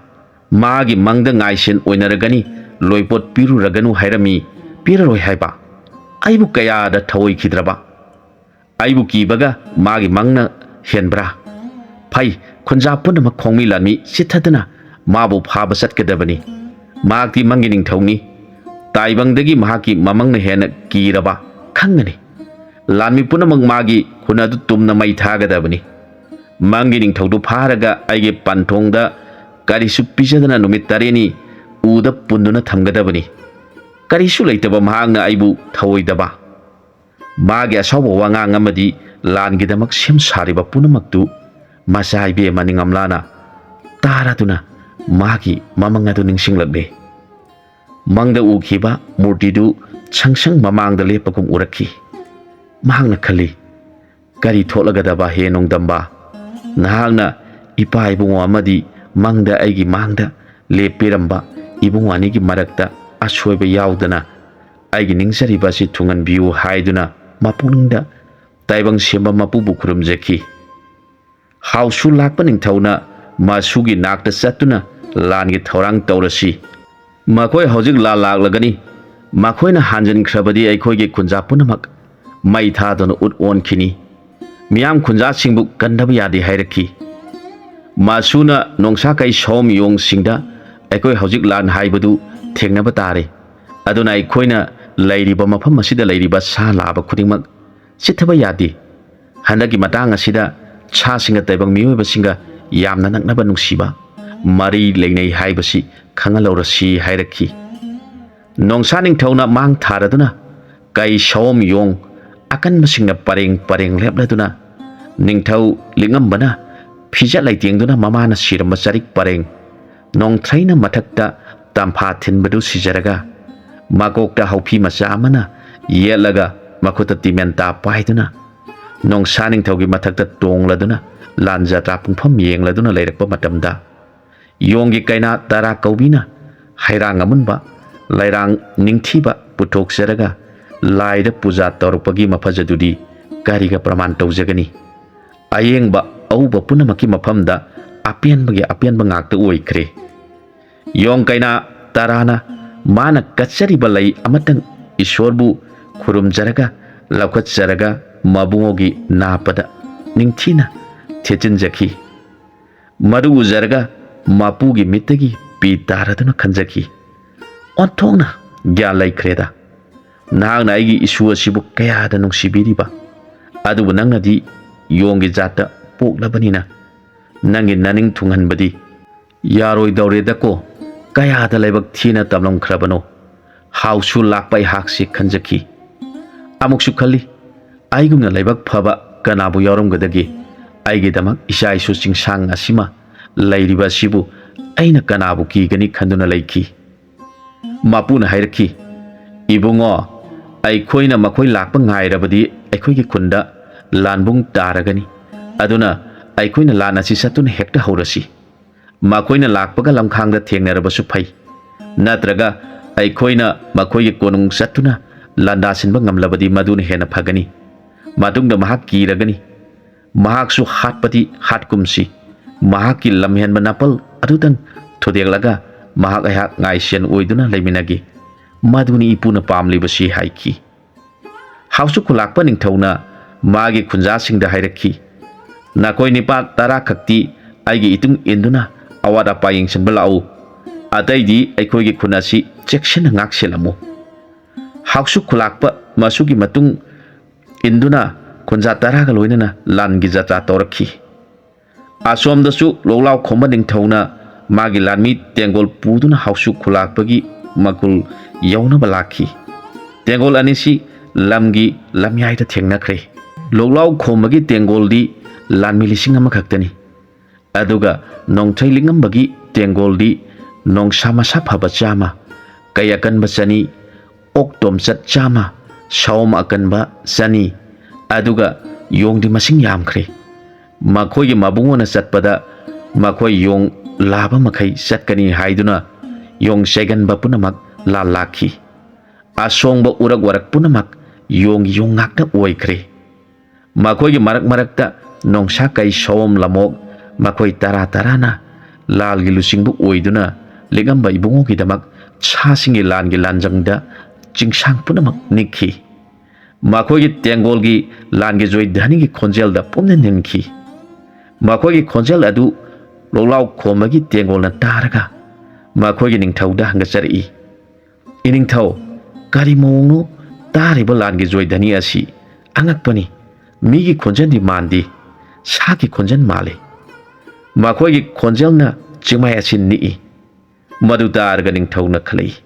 ꯃꯥꯒꯤ ꯃꯪꯗ ꯉꯥꯏꯁꯦꯟ ꯑꯣꯏꯅꯔꯒꯅꯤ, ꯂꯣꯏꯄꯣꯠ ꯄꯤꯔꯨꯔꯒꯅꯨ ꯍꯥꯏꯔꯝꯃꯤ, ꯄꯤꯔꯔꯣꯏ ꯍꯥꯏꯕ? ꯑꯩꯕꯨ ꯀꯌꯥꯗ ꯊꯑꯣꯏꯈꯤꯗ꯭ꯔꯕ? ꯑꯩꯕꯨ ꯀꯤꯕꯒ ꯃꯥꯒꯤ ꯃꯪꯅ ꯍꯦꯟꯕ꯭ꯔꯥ? ꯐꯩ, ꯈꯨꯟꯖꯥ ꯄꯨꯝꯅꯃꯛ ꯈꯣꯡꯃꯤ ꯂꯥꯟꯃꯤ ꯆꯤꯠꯊꯗꯅ ꯃꯥꯕꯨ ꯐꯥꯕ ꯆꯠꯀꯗꯕꯅꯤ꯫ ꯃꯍꯥꯛꯇꯤ ꯃꯪꯒꯤ ꯅꯤꯡꯊꯧꯅꯤ꯫ ꯇꯥꯏꯕꯪꯗꯒꯤ ꯃꯍꯥꯛꯀꯤ ꯃꯃꯪꯅ ꯍꯦꯟꯅ ꯀꯤꯔꯕ ꯈꯪꯒꯅꯤ꯫ ꯂꯥꯟꯃꯤ ꯄꯨꯝꯅꯃꯛ ꯃꯥꯒꯤ ꯈꯨꯟ ꯑꯗꯨ ꯇꯨꯝꯅ ꯃꯩ ꯊꯥꯒꯗꯕꯅꯤ꯫ ꯃꯪꯒꯤ ꯅꯤꯡꯊꯧꯗꯨ ꯐꯥꯔꯒ ꯑꯩꯒꯤ ꯄꯟꯊꯣꯡꯗ ꯀꯔꯤꯁꯨ ꯄꯤꯖꯗꯅ ꯅꯨꯃꯤꯠ ꯇꯔꯦꯠꯅꯤ ꯎꯗ ꯄꯨꯟꯗꯨꯅ ꯊꯝꯒꯗꯕꯅꯤ꯫ ꯀꯔꯤꯁꯨ ꯂꯩꯇꯕ ꯃꯍꯥꯛꯅ ꯑꯩꯕꯨ ꯊꯑꯣꯏꯗꯕ?" ꯃꯥꯒꯤ ꯑꯁꯥꯎꯕ ꯋꯥꯉꯥꯡ ꯑꯃꯗꯤ ꯂꯥꯟꯒꯤꯗꯃꯛ ꯁꯦꯝ ꯁꯥꯔꯤꯕ ꯄꯨꯝꯅꯃꯛꯇꯨ ꯃꯆꯥ ꯏꯕꯦꯝꯃ ꯅꯤꯡꯉꯝꯂꯥꯅ ꯇꯥꯔꯗꯨꯅ ꯃꯥꯒꯤ ꯃꯃꯪ ꯑꯗꯨ ꯅꯤꯡꯁꯤꯡꯂꯛꯂꯦ꯫ ꯃꯪꯗ ꯎꯈꯤꯕ ꯃꯨꯔꯇꯤꯗꯨ ꯁꯪꯁꯪ ꯃꯃꯥꯡꯗ ꯂꯦꯞꯄꯒꯨꯝ ꯎꯔꯛꯈꯤ꯫ ꯃꯍꯥꯛꯅ ꯈꯜꯂꯤ, "ꯀꯔꯤ ꯊꯣꯛꯂꯒꯗꯕ ꯍꯦ ꯅꯣꯡꯗꯝꯕ? ꯅꯍꯥꯛꯅ ꯏꯄꯥ ꯏꯕꯨꯡꯉꯣ ꯑꯃꯗꯤ ꯃꯪꯗ ꯑꯩꯒꯤ ꯃꯥꯡꯗ ꯂꯦꯞꯄꯤꯔꯝꯕ ꯏꯕꯨꯡꯉꯣ ꯑꯅꯤꯒꯤ ꯃꯔꯛꯇ ꯑꯁꯣꯏꯕ ꯌꯥꯎꯗꯅ ꯑꯩꯒꯤ ꯅꯤꯡꯖꯔꯤꯕ ꯑꯁꯤ ꯊꯨꯡꯍꯟꯕꯤꯌꯨ" ꯍꯥꯏꯗꯨꯅ ꯃꯄꯨꯛꯅꯤꯡꯗ ꯇꯥꯏꯕꯪ ꯁꯦꯝꯕ ꯃꯄꯨꯕꯨ ꯈꯨꯔꯨꯝꯖꯈꯤ꯫ ꯍꯥꯎꯁꯨ ꯂꯥꯛꯄ ꯅꯤꯡꯊꯧꯅ ꯃꯁꯨꯒꯤ ꯅꯥꯛꯇ ꯆꯠꯇꯨꯅ ꯂꯥꯟꯒꯤ ꯊꯧꯔꯥꯡ ꯇꯧꯔꯁꯤ꯫ ꯃꯈꯣꯏ ꯍꯧꯖꯤꯛ ꯂꯥꯟ ꯂꯥꯛꯂꯒꯅꯤ꯫ ꯃꯈꯣꯏꯅ ꯍꯟꯖꯤꯟꯈ꯭ꯔꯕꯗꯤ ꯑꯩꯈꯣꯏꯒꯤ ꯈꯨꯟꯖꯥ ꯄꯨꯝꯅꯃꯛ ꯃꯩ ꯊꯥꯗꯨꯅ ꯎꯠ ꯑꯣꯟꯈꯤꯅꯤ꯫ ꯃꯤꯌꯥꯝ ꯈꯨꯟꯖꯥꯁꯤꯡꯕꯨ ꯀꯟꯗꯕ ꯌꯥꯗꯦ ꯍꯥꯏꯔꯛꯈꯤ꯫ ꯃꯁꯨꯅ ꯅꯣꯡꯁꯥ ꯀꯩ ꯁꯑꯣꯝ ꯌꯣꯡꯁꯤꯡꯗ ꯑꯩꯈꯣꯏ ꯍꯧꯖꯤꯛ ꯂꯥꯟ ꯍꯥꯏꯕꯗꯨ ꯊꯦꯡꯅꯕ ꯇꯥꯔꯦ꯫ ꯑꯗꯨꯅ ꯑꯩꯈꯣꯏꯅ ꯂꯩꯔꯤꯕ ꯃꯐꯝ ꯑꯁꯤꯗ ꯂꯩꯔꯤꯕ ꯁꯥ ꯂꯥꯕ ꯈꯨꯗꯤꯡꯃꯛ ꯆꯤꯠꯊꯕ ꯌꯥꯗꯦ꯫ ꯍꯟꯗꯛꯀꯤ ꯃꯇꯥꯡ ꯑꯁꯤꯗ ꯁꯥꯁꯤꯡꯒ ꯇꯥꯏꯕꯪ ꯃꯤꯑꯣꯏꯕꯁꯤꯡꯒ ꯌꯥꯝꯅ ꯅꯛꯅꯕ ꯅꯨꯡꯁꯤꯕ ꯃꯔꯤ ꯂꯩꯅꯩ ꯍꯥꯏꯕꯁꯤ ꯈꯪꯍꯜꯍꯧꯔꯁꯤ ꯍꯥꯏꯔꯛꯈꯤ꯫ ꯅꯣꯡꯁꯥ ꯅꯤꯡꯊꯧꯅ ꯃꯥꯡ ꯊꯥꯔꯗꯨꯅ ꯀꯩ ꯁꯑꯣꯝ ꯌꯣꯡ ꯑꯀꯟꯕꯁꯤꯡꯅ ꯄꯔꯦꯡ ꯄꯔꯦꯡ ꯂꯦꯞꯂꯗꯨꯅ ꯅꯤꯡꯊꯧ ꯂꯤꯛꯉꯝꯕꯅ ꯐꯤꯖꯦꯠ ꯂꯩꯇꯦꯡꯗꯨꯅ ꯃꯃꯥꯅ ꯁꯤꯔꯝꯕ ꯆꯔꯤꯛ ꯄꯔꯦꯡ ꯅꯣꯡꯊ꯭ꯔꯩꯅ ꯃꯊꯛꯇ ꯇꯝꯐꯥ ꯊꯤꯟꯕꯗꯨ ꯁꯤꯖꯔꯒ ꯃꯀꯣꯛꯇ ꯍꯧꯐꯤ ꯃꯆꯥ ꯑꯃꯅ ꯌꯦꯠꯂꯒ ꯃꯈꯨꯠꯇ ꯇꯤꯃꯦꯟꯇꯥ ꯄꯥꯏꯗꯨꯅ ꯅꯣꯡꯁꯥ ꯅꯤꯡꯊꯧꯒꯤ ꯃꯊꯛꯇ ꯇꯣꯡꯂꯗꯨꯅ ꯂꯥꯟ ꯖꯇ꯭ꯔꯥ ꯄꯨꯡꯐꯝ ꯌꯦꯡꯂꯗꯨꯅ ꯂꯩꯔꯛꯄ ꯃꯇꯝꯗ ꯌꯣꯡꯒꯤ ꯀꯩꯅꯥ ꯇꯔꯥ ꯀꯧꯕꯤꯅ ꯍꯩꯔꯥꯡ ꯑꯃꯨꯟꯕ, ꯂꯩꯔꯥꯡ ꯅꯤꯡꯊꯤꯕ ꯄꯨꯊꯣꯛꯆꯔꯒ ꯂꯥꯏꯗ ꯄꯨꯖꯥ ꯇꯧꯔꯛꯄꯒꯤ ꯃꯐꯖꯗꯨꯗꯤ ꯀꯔꯤꯒ ꯄ꯭ꯔꯃꯥꯟ ꯇꯧꯖꯒꯅꯤ? ꯑꯌꯦꯡꯕ ꯑꯎꯕ ꯄꯨꯝꯅꯃꯛꯀꯤ ꯃꯐꯝꯗ ꯑꯄꯦꯟꯕꯒꯤ ꯑꯄꯦꯟꯕ ꯉꯥꯛꯇ ꯑꯣꯏꯈ꯭ꯔꯦ꯫ ꯌꯣꯡ ꯀꯩꯅꯥ ꯇꯔꯥꯅ ꯃꯥꯅ ꯀꯠꯆꯔꯤꯕ ꯂꯩ ꯑꯃꯇꯪ ꯏꯁꯣꯔꯕꯨ ꯈꯨꯔꯨꯝꯖꯔꯒ ꯂꯧꯈꯠꯆꯔꯒ ꯃꯕꯨꯡꯉꯣꯒꯤ ꯅꯥꯞꯄꯗ ꯅꯤꯡꯊꯤꯅ ꯊꯦꯠꯆꯤꯟꯖꯈꯤ꯫ ꯃꯗꯨ ꯎꯖꯔꯒ ꯃꯄꯨꯒꯤ ꯃꯤꯠꯇꯒꯤ ꯄꯤ ꯇꯥꯔꯗꯨꯅ ꯈꯟꯖꯈꯤ, "ꯑꯣꯟꯊꯣꯛꯅ ꯒ꯭ꯌꯥꯟ ꯂꯩꯈ꯭ꯔꯦꯗ꯫ ꯅꯍꯥꯛꯅ ꯑꯩꯒꯤ ꯏꯁꯨ ꯑꯁꯤꯕꯨ ꯀꯌꯥꯗ ꯅꯨꯡꯁꯤꯕꯤꯔꯤꯕ, ꯑꯗꯨꯕꯨ ꯅꯪꯅꯗꯤ ꯌꯣꯡꯒꯤ ꯖꯥꯠꯇ ꯄꯣꯛꯂꯕꯅꯤꯅ ꯅꯪꯒꯤ ꯅꯅꯤꯡ ꯊꯨꯡꯍꯟꯕꯗꯤ ꯌꯥꯔꯣꯏꯗꯧꯔꯦꯗꯀꯣ꯫ ꯀꯌꯥꯗ ꯂꯥꯏꯕꯛ ꯊꯤꯅ ꯇꯝꯂꯝꯈ꯭ꯔꯕꯅꯣ꯫ ꯍꯥꯎꯁꯨ ꯂꯥꯛꯄ ꯑꯩꯍꯥꯛꯁꯤ ꯈꯟꯖꯈꯤ꯫ ꯑꯃꯨꯛꯁꯨ ꯈꯜꯂꯤ, ꯑꯩꯒꯨꯝꯅ ꯂꯥꯏꯕꯛ ꯐꯕ ꯀꯅꯥꯕꯨ ꯌꯥꯎꯔꯝꯒꯗꯒꯦ? ꯑꯩꯒꯤꯗꯃꯛ ꯏꯆꯥ ꯏꯁꯨ ꯆꯤꯡꯁꯥꯡ ꯑꯁꯤꯃ ꯂꯩꯔꯤꯕ ꯑꯁꯤꯕꯨ ꯑꯩꯅ ꯀꯅꯥꯕꯨ ꯀꯤꯒꯅꯤ ꯈꯟꯗꯨꯅ ꯂꯩꯈꯤ꯫ ꯃꯄꯨꯅ ꯍꯥꯏꯔꯛꯈꯤ, "ꯏꯕꯨꯡꯉꯣ, ꯑꯩꯈꯣꯏꯅ ꯃꯈꯣꯏ ꯂꯥꯛꯄ ꯉꯥꯏꯔꯕꯗꯤ ꯑꯩꯈꯣꯏꯒꯤ ꯈꯨꯟꯗ ꯂꯥꯟꯕꯨꯡ ꯇꯥꯔꯒꯅꯤ꯫ ꯑꯗꯨꯅ ꯑꯩꯈꯣꯏꯅ ꯂꯥꯟ ꯑꯁꯤ ꯆꯠꯇꯨꯅ ꯍꯦꯛꯇ ꯍꯧꯔꯁꯤ꯫ ꯃꯈꯣꯏꯅ ꯂꯥꯛꯄꯒ ꯂꯝꯈꯥꯡꯗ ꯊꯦꯡꯅꯔꯕꯁꯨ ꯐꯩ, ꯅꯠꯇ꯭ꯔꯒ ꯑꯩꯈꯣꯏꯅ ꯃꯈꯣꯏꯒꯤ ꯀꯣꯅꯨꯡ ꯆꯠꯇꯨꯅ ꯂꯥꯟꯗꯥꯁꯤꯟꯕ ꯉꯝꯂꯕꯗꯤ ꯃꯗꯨꯅ ꯍꯦꯟꯅ ꯐꯒꯅꯤ꯫ ꯃꯇꯨꯡꯗ ꯃꯍꯥꯛ ꯀꯤꯔꯒꯅꯤ꯫ ꯃꯍꯥꯛꯁꯨ ꯍꯥꯠꯄꯗꯤ ꯍꯥꯠꯀꯨꯝꯁꯤ, ꯃꯍꯥꯛꯀꯤ ꯂꯝꯍꯦꯟꯕ ꯅꯥꯄꯜ ꯑꯗꯨꯗꯪ ꯊꯨꯗꯦꯛꯂꯒ ꯃꯍꯥꯛ ꯑꯩꯍꯥꯛ ꯉꯥꯏꯁꯦꯟ ꯑꯣꯏꯗꯨꯅ ꯂꯩꯃꯤꯟꯅꯒꯦ꯫ ꯃꯗꯨꯅꯤ ꯏꯄꯨꯅ ꯄꯥꯝꯂꯤꯕꯁꯤ" ꯍꯥꯏꯈꯤ꯫ ꯍꯥꯎꯁꯨ ꯈꯨꯂꯥꯛꯄ ꯅꯤꯡꯊꯧꯅ ꯃꯥꯒꯤ ꯈꯨꯟꯖꯥꯁꯤꯡꯗ ꯍꯥꯏꯔꯛꯈꯤ, "ꯅꯈꯣꯏ ꯅꯤꯄꯥ ꯇꯔꯥ ꯈꯛꯇꯤ ꯑꯩꯒꯤ ꯏꯇꯨꯡ ꯏꯟꯗꯨꯅ ꯑꯋꯥꯠ ꯑꯄꯥ ꯌꯦꯡꯁꯤꯟꯕ ꯂꯥꯛꯎ꯫ ꯑꯇꯩꯗꯤ ꯑꯩꯈꯣꯏꯒꯤ ꯈꯨꯟ ꯑꯁꯤ ꯆꯦꯛꯁꯤꯟꯅ ꯉꯥꯛꯁꯦꯜꯂꯝꯃꯨ"꯫ ꯍꯥꯎꯁꯨ ꯈꯨꯂꯥꯛꯄ ꯃꯁꯨꯒꯤ ꯃꯇꯨꯡ ꯏꯟꯗꯨꯅ ꯈꯨꯟꯖꯥ ꯇꯔꯥꯒ ꯂꯣꯏꯅꯅ ꯂꯥꯟꯒꯤ ꯖꯇ꯭ꯔꯥ ꯇꯧꯔꯛꯈꯤ꯫ ꯑꯁꯣꯝꯗꯁꯨ ꯂꯣꯛꯂꯥꯎ ꯈꯣꯝꯕ ꯅꯤꯡꯊꯧꯅ ꯃꯥꯒꯤ ꯂꯥꯟꯃꯤ ꯇꯦꯡꯒꯣꯜ ꯄꯨꯗꯨꯅ ꯍꯥꯎꯁꯨ ꯈꯨꯂꯥꯛꯄꯒꯤ ꯃꯒꯨꯜ ꯌꯧꯅꯕ ꯂꯥꯛꯈꯤ꯫ ꯇꯦꯡꯒꯣꯜ ꯑꯅꯤꯁꯤ ꯂꯝꯒꯤ ꯂꯝꯌꯥꯏꯗ ꯊꯦꯡꯅꯈ꯭ꯔꯦ꯫ ꯂꯣꯛꯂꯥꯎ ꯈꯣꯝꯕꯒꯤ ꯇꯦꯡꯒꯣꯜꯗꯤ ꯂꯥꯟꯃꯤ ꯂꯤꯁꯤꯡ ꯑꯃꯈꯛꯇꯅꯤ꯫ ꯑꯗꯨꯒ ꯅꯣꯡꯊꯩ ꯂꯤꯛꯉꯝꯕꯒꯤ ꯇꯦꯡꯒꯣꯜꯗꯤ ꯅꯣꯡꯁꯥ ꯃꯁꯥ ꯐꯕ ꯆꯥꯝꯃ, ꯀꯩ ꯑꯀꯟꯕ ꯆꯅꯤ, ꯑꯣꯛ ꯇꯣꯝꯆꯠ ꯆꯥꯝꯃ, ꯁꯥꯑꯣꯝ ꯑꯀꯟꯕ ꯆꯅꯤ, ꯑꯗꯨꯒ ꯌꯣꯡꯗꯤ ꯃꯁꯤꯡ ꯌꯥꯝꯈ꯭ꯔꯦ꯫ ꯃꯈꯣꯏꯒꯤ ꯃꯕꯨꯡꯉꯣꯅ ꯆꯠꯄꯗ ꯃꯈꯣꯏ ꯌꯣꯡ ꯂꯥꯕ ꯃꯈꯩ ꯆꯠꯀꯅꯤ ꯍꯥꯏꯗꯨꯅ ꯌꯣꯡ ꯆꯩꯒꯟꯕ ꯄꯨꯝꯅꯃꯛ ꯂꯥꯜ ꯂꯥꯛꯈꯤ꯫ ꯑꯁꯣꯡꯕ ꯎꯔꯛ ꯋꯥꯔꯛ ꯄꯨꯝꯅꯃꯛ ꯌꯣꯡꯒꯤ ꯌꯣꯡ ꯉꯥꯛꯇ ꯑꯣꯏꯈ꯭ꯔꯦ꯫ ꯃꯈꯣꯏꯒꯤ ꯃꯔꯛ ꯃꯔꯛꯇ ꯅꯣꯡꯁꯥ ꯀꯩ ꯁꯑꯣꯝ ꯂꯃꯣꯛ ꯃꯈꯣꯏ ꯇꯔꯥ ꯇꯔꯥꯅ ꯂꯥꯜꯒꯤ ꯂꯨꯆꯤꯡꯕ ꯑꯣꯏꯗꯨꯅ ꯂꯤꯛꯉꯝꯕ ꯏꯕꯨꯡꯉꯣꯒꯤꯗꯃꯛ ꯁꯥꯁꯤꯡꯒꯤ ꯂꯥꯟꯒꯤ ꯂꯥꯟꯖꯪꯗ ꯆꯤꯡꯁꯥꯡ ꯄꯨꯝꯅꯃꯛ ꯅꯤꯛꯈꯤ꯫ ꯃꯈꯣꯏꯒꯤ ꯇꯦꯡꯒꯣꯜꯒꯤ ꯂꯥꯟꯒꯤ ꯖꯣꯏꯙꯅꯤꯒꯤ ꯈꯣꯟꯖꯦꯜꯗ ꯄꯨꯝꯅ ꯅꯤꯟꯈꯤ꯫ ꯃꯈꯣꯏꯒꯤ ꯈꯣꯟꯖꯦꯜ ꯑꯗꯨ ꯂꯣꯛꯂꯥꯎ ꯈꯣꯝꯕꯒꯤ ꯇꯦꯡꯒꯣꯜꯅ ꯇꯥꯔꯒ ꯃꯈꯣꯏꯒꯤ ꯅꯤꯡꯊꯧꯗ ꯍꯪꯒꯠꯆꯔꯛꯏ, "ꯏꯅꯤꯡꯊꯧ, ꯀꯔꯤ ꯃꯑꯣꯡꯅꯣ ꯇꯥꯔꯤꯕ ꯂꯥꯟꯒꯤ ꯖꯣꯏꯙꯅꯤ ꯑꯁꯤ? ꯑꯉꯛꯄꯅꯤ꯫ ꯃꯤꯒꯤ ꯈꯣꯟꯖꯦꯜꯗꯤ ꯃꯥꯟꯗꯦ, ꯁꯥꯒꯤ ꯈꯣꯟꯖꯦꯜ ꯃꯥꯜꯂꯤ꯫ ꯃꯈꯣꯏꯒꯤ ꯈꯣꯟꯖꯦꯜꯅ ꯆꯤꯡꯃꯥꯏ ꯑꯁꯤ ꯅꯤꯛꯏ"꯫ ꯃꯗꯨ ꯇꯥꯔꯒ ꯅꯤꯡꯊꯧꯅ ꯈꯜꯂꯛꯏ,